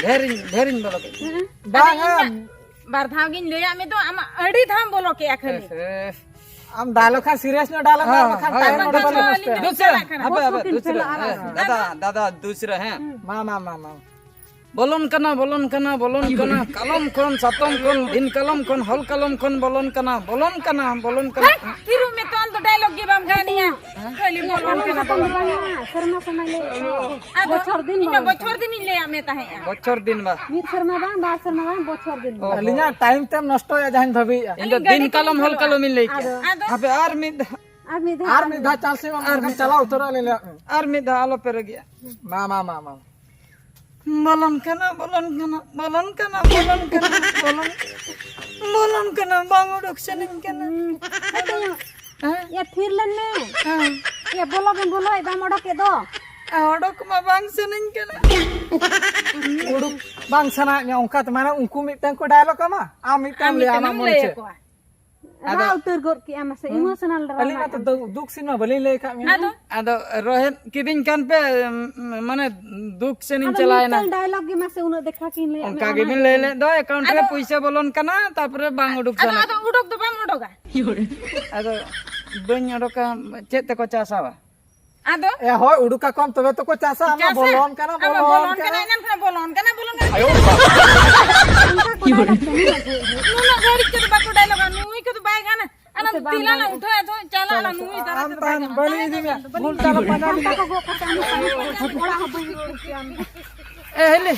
ᱰᱷᱮᱨᱤᱧ, ᱰᱷᱮᱨᱤᱧ ᱵᱚᱞᱚ ᱠᱮᱫ᱾ ᱦᱮᱸ᱾ ᱵᱟᱝᱟ᱾ ᱟᱫᱚ ᱤᱧ ᱢᱟ ᱵᱟᱨ ᱫᱷᱟᱣ ᱜᱤᱧ ᱞᱟᱹᱭᱟᱫ ᱢᱮ ᱫᱚ, ᱟᱢ ᱟᱹᱰᱤ ᱫᱷᱟᱣᱮᱢ ᱵᱚᱞᱚ ᱠᱮᱜᱼᱟ ᱠᱷᱟᱹᱞᱤ᱾ S, S. ᱟᱢ ᱰᱟᱭᱞᱚᱜ ᱠᱷᱟᱱ ᱥᱤᱨᱤᱭᱟᱥ ᱧᱚᱜ ᱰᱟᱭᱞᱚᱜ ᱢᱮ, ᱦᱮᱸ, ᱵᱟᱠᱷᱟᱱ ᱦᱳᱭ, ᱴᱟᱭᱤᱢ ᱦᱳᱭ, ᱱᱚᱰᱮ ᱵᱟᱹᱱᱩᱜ ᱫᱩᱥᱨᱟ, ᱛᱟᱢᱟ᱾ ᱦᱟᱯᱮ, ᱦᱟᱯᱮ, ᱯᱨᱚᱥᱛᱩᱛ ᱫᱩᱥᱨᱟ, ᱯᱷᱮᱞ ᱦᱮᱸ, ᱟᱨᱟᱜ᱾ ᱫᱟᱫᱟ, ᱫᱟᱫᱟ, ᱫᱩᱥᱨᱟ, ᱦᱮᱸ᱾ ᱢᱟ, ᱢᱟ, ᱢᱟ, ᱢᱟ᱾ ᱵᱚᱞᱚᱱ ᱠᱟᱱᱟ, ᱵᱚᱞᱚᱱ ᱠᱟᱱᱟ, ᱵᱚᱞᱚᱱ ᱠᱟᱱᱟ, ᱠᱟᱞᱚᱢ ᱠᱷᱚᱱ, ᱥᱟᱛᱚᱢ ᱠᱷᱚᱱ, ᱫᱤᱱ ᱠᱟᱞᱚᱢ ᱠᱷᱚᱱ, ᱦᱚᱞ ᱠᱟᱞᱚᱢ ᱠᱷᱚᱱ ᱵᱚᱞᱚᱱ ᱠᱟᱱᱟ, ᱵᱚᱞᱚᱱ ᱠᱟᱱᱟ, ᱵᱚᱞᱚᱱ ᱠᱟᱱᱟ᱾ ᱦᱮᱸ, ᱛᱷᱤᱨᱚᱜ ᱢᱮ ᱛᱚ, ᱟᱢ ᱫᱚ ᱰᱟᱭᱞᱚᱜ ᱜᱮ ᱵᱟᱢ ᱜᱟᱱᱮᱜᱼᱟ᱾ ᱦᱮᱸ? ᱠᱷᱟᱹᱞᱤ ᱵᱚᱞᱚᱱ ᱠᱟᱱᱟ, ᱵᱚᱞᱚᱱ ᱠᱟᱱᱟ᱾ ᱥᱮᱨᱢᱟ ᱥᱮᱨᱢᱟ ᱞᱟᱹᱭ ᱮᱫ ᱫᱚ᱾ ᱟᱫᱚ ᱵᱚᱪᱷᱚᱨ ᱫᱤᱱ ᱤᱧ ᱢᱟ ᱵᱚᱞᱚᱱ ᱵᱚᱪᱷᱚᱨ ᱠᱟᱱᱟ᱾ ᱫᱤᱱᱤᱧ ᱞᱟᱹᱭᱟᱫ ᱢᱮ ᱛᱟᱦᱮᱸᱫᱼᱟ᱾ ᱵᱚᱪᱷᱚᱨ ᱫᱤᱱ ᱵᱟ᱾ ᱢᱤᱫ ᱥᱮᱨᱢᱟ ᱵᱟᱝ, ᱵᱟᱨ ᱥᱮᱨᱢᱟ ᱵᱟᱝ, ᱵᱚᱪᱷᱚᱨ ᱫᱤᱱ᱾ ᱚ, ᱟᱹᱞᱤᱧᱟᱜ ᱴᱟᱭᱤᱢ ᱛᱮᱢ ᱱᱚᱥᱴᱚᱭᱟ ᱡᱟᱦᱟᱸᱧ ᱵᱷᱟᱹᱵᱤᱭᱮᱫᱼᱟ᱾ ᱤᱧ ᱫᱚ ᱟᱹᱞᱤᱧ ᱫᱤᱱ ᱜᱟᱹᱰᱤ ᱠᱟᱞᱚᱢ ᱛᱮᱞᱤᱧ ᱦᱚᱞ ᱪᱟᱞᱟᱜᱼᱟ᱾ ᱠᱟᱞᱚᱢ ᱤᱧ ᱞᱟᱹᱭ ᱠᱮᱜᱼᱟ᱾ ᱟᱫᱚ ᱦᱟᱯᱮ ᱟᱨ ᱢᱤᱫ ᱫᱷᱟᱣ᱾ ᱟᱨ ᱢᱤᱫ ᱫᱷᱟᱣ᱾ ᱟᱨ ᱢᱤᱫ ᱪᱟᱞᱟᱣ ᱩᱛᱟᱹᱨᱚᱜ ᱟᱹᱞᱤᱧ ᱞᱟᱹᱭ᱾ ᱟᱨ ᱢᱤᱫ ᱫᱷᱟᱣ ᱟᱞᱚᱯᱮ ᱨᱟᱹᱜᱤᱜᱼᱟ᱾ ᱢᱟ, ᱢᱟ, ᱢᱟ, ᱢᱟ᱾ ᱵᱚᱞᱚᱱ ᱠᱟᱱᱟ, ᱵᱚᱞᱚᱱ ᱠᱟᱱᱟ, ᱵᱚᱞᱚᱱ ᱠᱟᱱᱟ, ᱵᱚᱞᱚᱱ ᱠᱟᱱᱟ, ᱵᱚᱞᱚᱱ, ᱵᱚᱞᱚᱱ ᱠᱟᱱᱟ, ᱵᱟᱝ ᱩᱰᱩᱠ ᱥᱟᱱᱟᱧ ᱠᱟᱱᱟ᱾ ᱦᱩᱸ, ᱦᱟᱯᱮ ᱧᱚᱜ᱾ ᱦᱮᱸ? ᱭᱟ, ᱛᱷᱤᱨ ᱞᱮᱱ ᱢᱮ᱾ ᱦᱮᱸ᱾ ᱭᱟ, ᱵᱚᱞᱚ ᱜᱮᱢ ᱵᱚᱞᱚᱭᱮᱫ, ᱵᱟᱢ ᱚᱰᱚᱠᱮᱫ ᱫᱚ᱾ ᱚᱰᱚᱠ ᱢᱟ ᱵᱟᱝ ᱥᱟᱱᱟᱧ ᱠᱟᱱᱟ᱾ ᱩᱰᱩᱠ ᱵᱟᱝ ᱥᱟᱱᱟᱭᱮᱫ ᱢᱮᱭᱟ ᱚᱱᱠᱟ ᱛᱮ, ᱢᱟᱱᱮ ᱩᱱᱠᱩ ᱢᱤᱫᱴᱟᱝ ᱠᱚ ᱰᱟᱭᱞᱚᱜ ᱟᱢᱟ, ᱟᱢ ᱢᱤᱫᱴᱟᱝ ᱟᱢ ᱞᱟᱹᱭ ᱟᱢᱟ ᱢᱤᱫᱴᱟᱝ ᱢᱚᱱ ᱞᱟᱹᱭ ᱪᱮᱫ᱾ ᱟᱠᱚᱣᱟ᱾ ᱟᱫᱚ ᱨᱟᱜ ᱩᱛᱟᱹᱨ ᱜᱚᱫ ᱠᱮᱜᱼᱟ, ᱢᱟᱥᱮ, ᱦᱩᱸ᱾ Emotional ᱨᱟᱜ ᱟᱹᱞᱤᱧ ᱢᱟᱛᱚ ᱨᱟᱜ᱾ ᱫᱩ-, ᱫᱩᱠ ᱥᱤᱱ ᱢᱟ ᱵᱟᱹᱞᱤᱧ ᱞᱟᱹᱭ ᱟᱠᱟᱫ ᱢᱮᱭᱟ᱾ ᱟᱫᱚ? ᱟᱫᱚ ᱨᱚᱦᱮᱫ ᱠᱤᱫᱤᱧ ᱠᱟᱱ ᱯᱮ, ᱩᱸ, ᱢᱟᱱᱮ ᱫᱩᱠ ᱥᱮᱱᱤᱧ ᱟᱫᱚ ᱪᱟᱞᱟᱣᱮᱱᱟ᱾ ᱢᱤᱫᱴᱟᱝ dialogue ᱜᱮ ᱢᱟᱥᱮ ᱩᱱᱟᱹᱜ ᱫᱮᱠᱷᱟ ᱠᱤᱧ ᱞᱟᱹᱭᱟᱜ ᱢᱮ, ᱚᱱᱠᱟ ᱚᱱᱟ ᱜᱮᱵᱤᱱ ᱜᱮ᱾ ᱞᱟᱹᱭ ᱞᱮᱫ ᱫᱚ, account ᱨᱮ ᱟᱫᱚ ᱯᱩᱭᱥᱟᱹ ᱵᱚᱞᱚᱱ ᱠᱟᱱᱟ, ᱛᱟᱯᱚᱨᱮ ᱵᱟᱝ ᱩᱰᱩᱠ ᱟᱫᱚ, ᱥᱟᱱᱟ᱾ ᱟᱫᱚ ᱩᱰᱩᱠ ᱫᱚ ᱵᱟᱢ ᱩᱰᱩᱠᱟ᱾ ᱟᱫᱚ ᱵᱟᱹᱧ ᱩᱰᱩᱠᱟ, ᱪᱮᱫ ᱛᱮᱠᱚ ᱪᱟᱥᱟ ᱵᱟ? ᱟᱫᱚ? ᱮ, ᱦᱳᱭ, ᱩᱰᱩᱠ ᱟᱠᱚᱢ, ᱛᱚᱵᱮ ᱛᱚᱠᱚ ᱪᱟᱥᱟ, ᱟᱢ ᱢᱟ ᱪᱟᱥᱟ? ᱵᱚᱞᱚᱱ ᱠᱟᱱᱟ, ᱟᱢ ᱢᱟ ᱵᱚᱞᱚᱱ ᱵᱚᱞᱚᱱ ᱠᱟᱱᱟ᱾ ᱠᱟᱱᱟ, ᱮᱱᱟᱱ ᱠᱷᱚᱱᱟᱜ ᱵᱚᱞᱚᱱ ᱠᱟᱱᱟ, ᱵᱚᱞᱚᱱ ᱠᱟᱱᱟ᱾ ᱚᱱᱠᱟ ᱠᱚ dialogue ᱛᱮ ᱱᱩᱱᱟᱹᱜ ᱜᱷᱟᱹᱲᱤᱡ᱾ ᱱᱩᱱᱟᱹᱜ ᱜᱷᱟᱹᱲᱤᱡ ᱛᱮᱫᱚ ᱵᱟᱠᱚ dialogue-ᱟ, ᱱᱩᱭ ᱠᱚᱫᱚ ᱵᱟᱭ ᱜᱟᱱᱟ᱾ ᱟᱞᱟᱝ ᱟᱪᱪᱷᱟ, ᱵᱟᱝ ᱛᱤ ᱞᱟᱝ ᱜᱟᱱᱚᱜ᱾ ᱩᱴᱷᱟᱹᱣᱟ, ᱛᱚ ᱪᱟᱞᱟᱜ ᱟᱞᱟᱝ, ᱱᱩᱭ ᱫᱟᱨᱟᱭ ᱟᱢ ᱛᱮᱫᱚ ᱵᱟᱭ ᱛᱟᱦᱮᱱ ᱜᱟᱱᱚᱜ᱾ ᱵᱟᱹᱞᱤᱧ ᱤᱫᱤ ᱢᱮᱭᱟ᱾ ᱵᱷᱩᱞ ᱪᱟᱞᱟᱜ ᱯᱟᱸᱡᱟ ᱠᱟᱱᱟ᱾ ᱠᱟᱴᱟ ᱠᱚ ᱜᱚᱜ ᱠᱟᱛᱮ ᱟᱢ ᱥᱟᱶ ᱚᱲᱟᱜ ᱦᱚᱸ ᱵᱟᱹᱧ ᱨᱩᱣᱟᱹᱲ ᱠᱮᱭᱟ ᱟᱢ ᱫᱚ᱾ ᱮ, ᱦᱤᱞᱤ,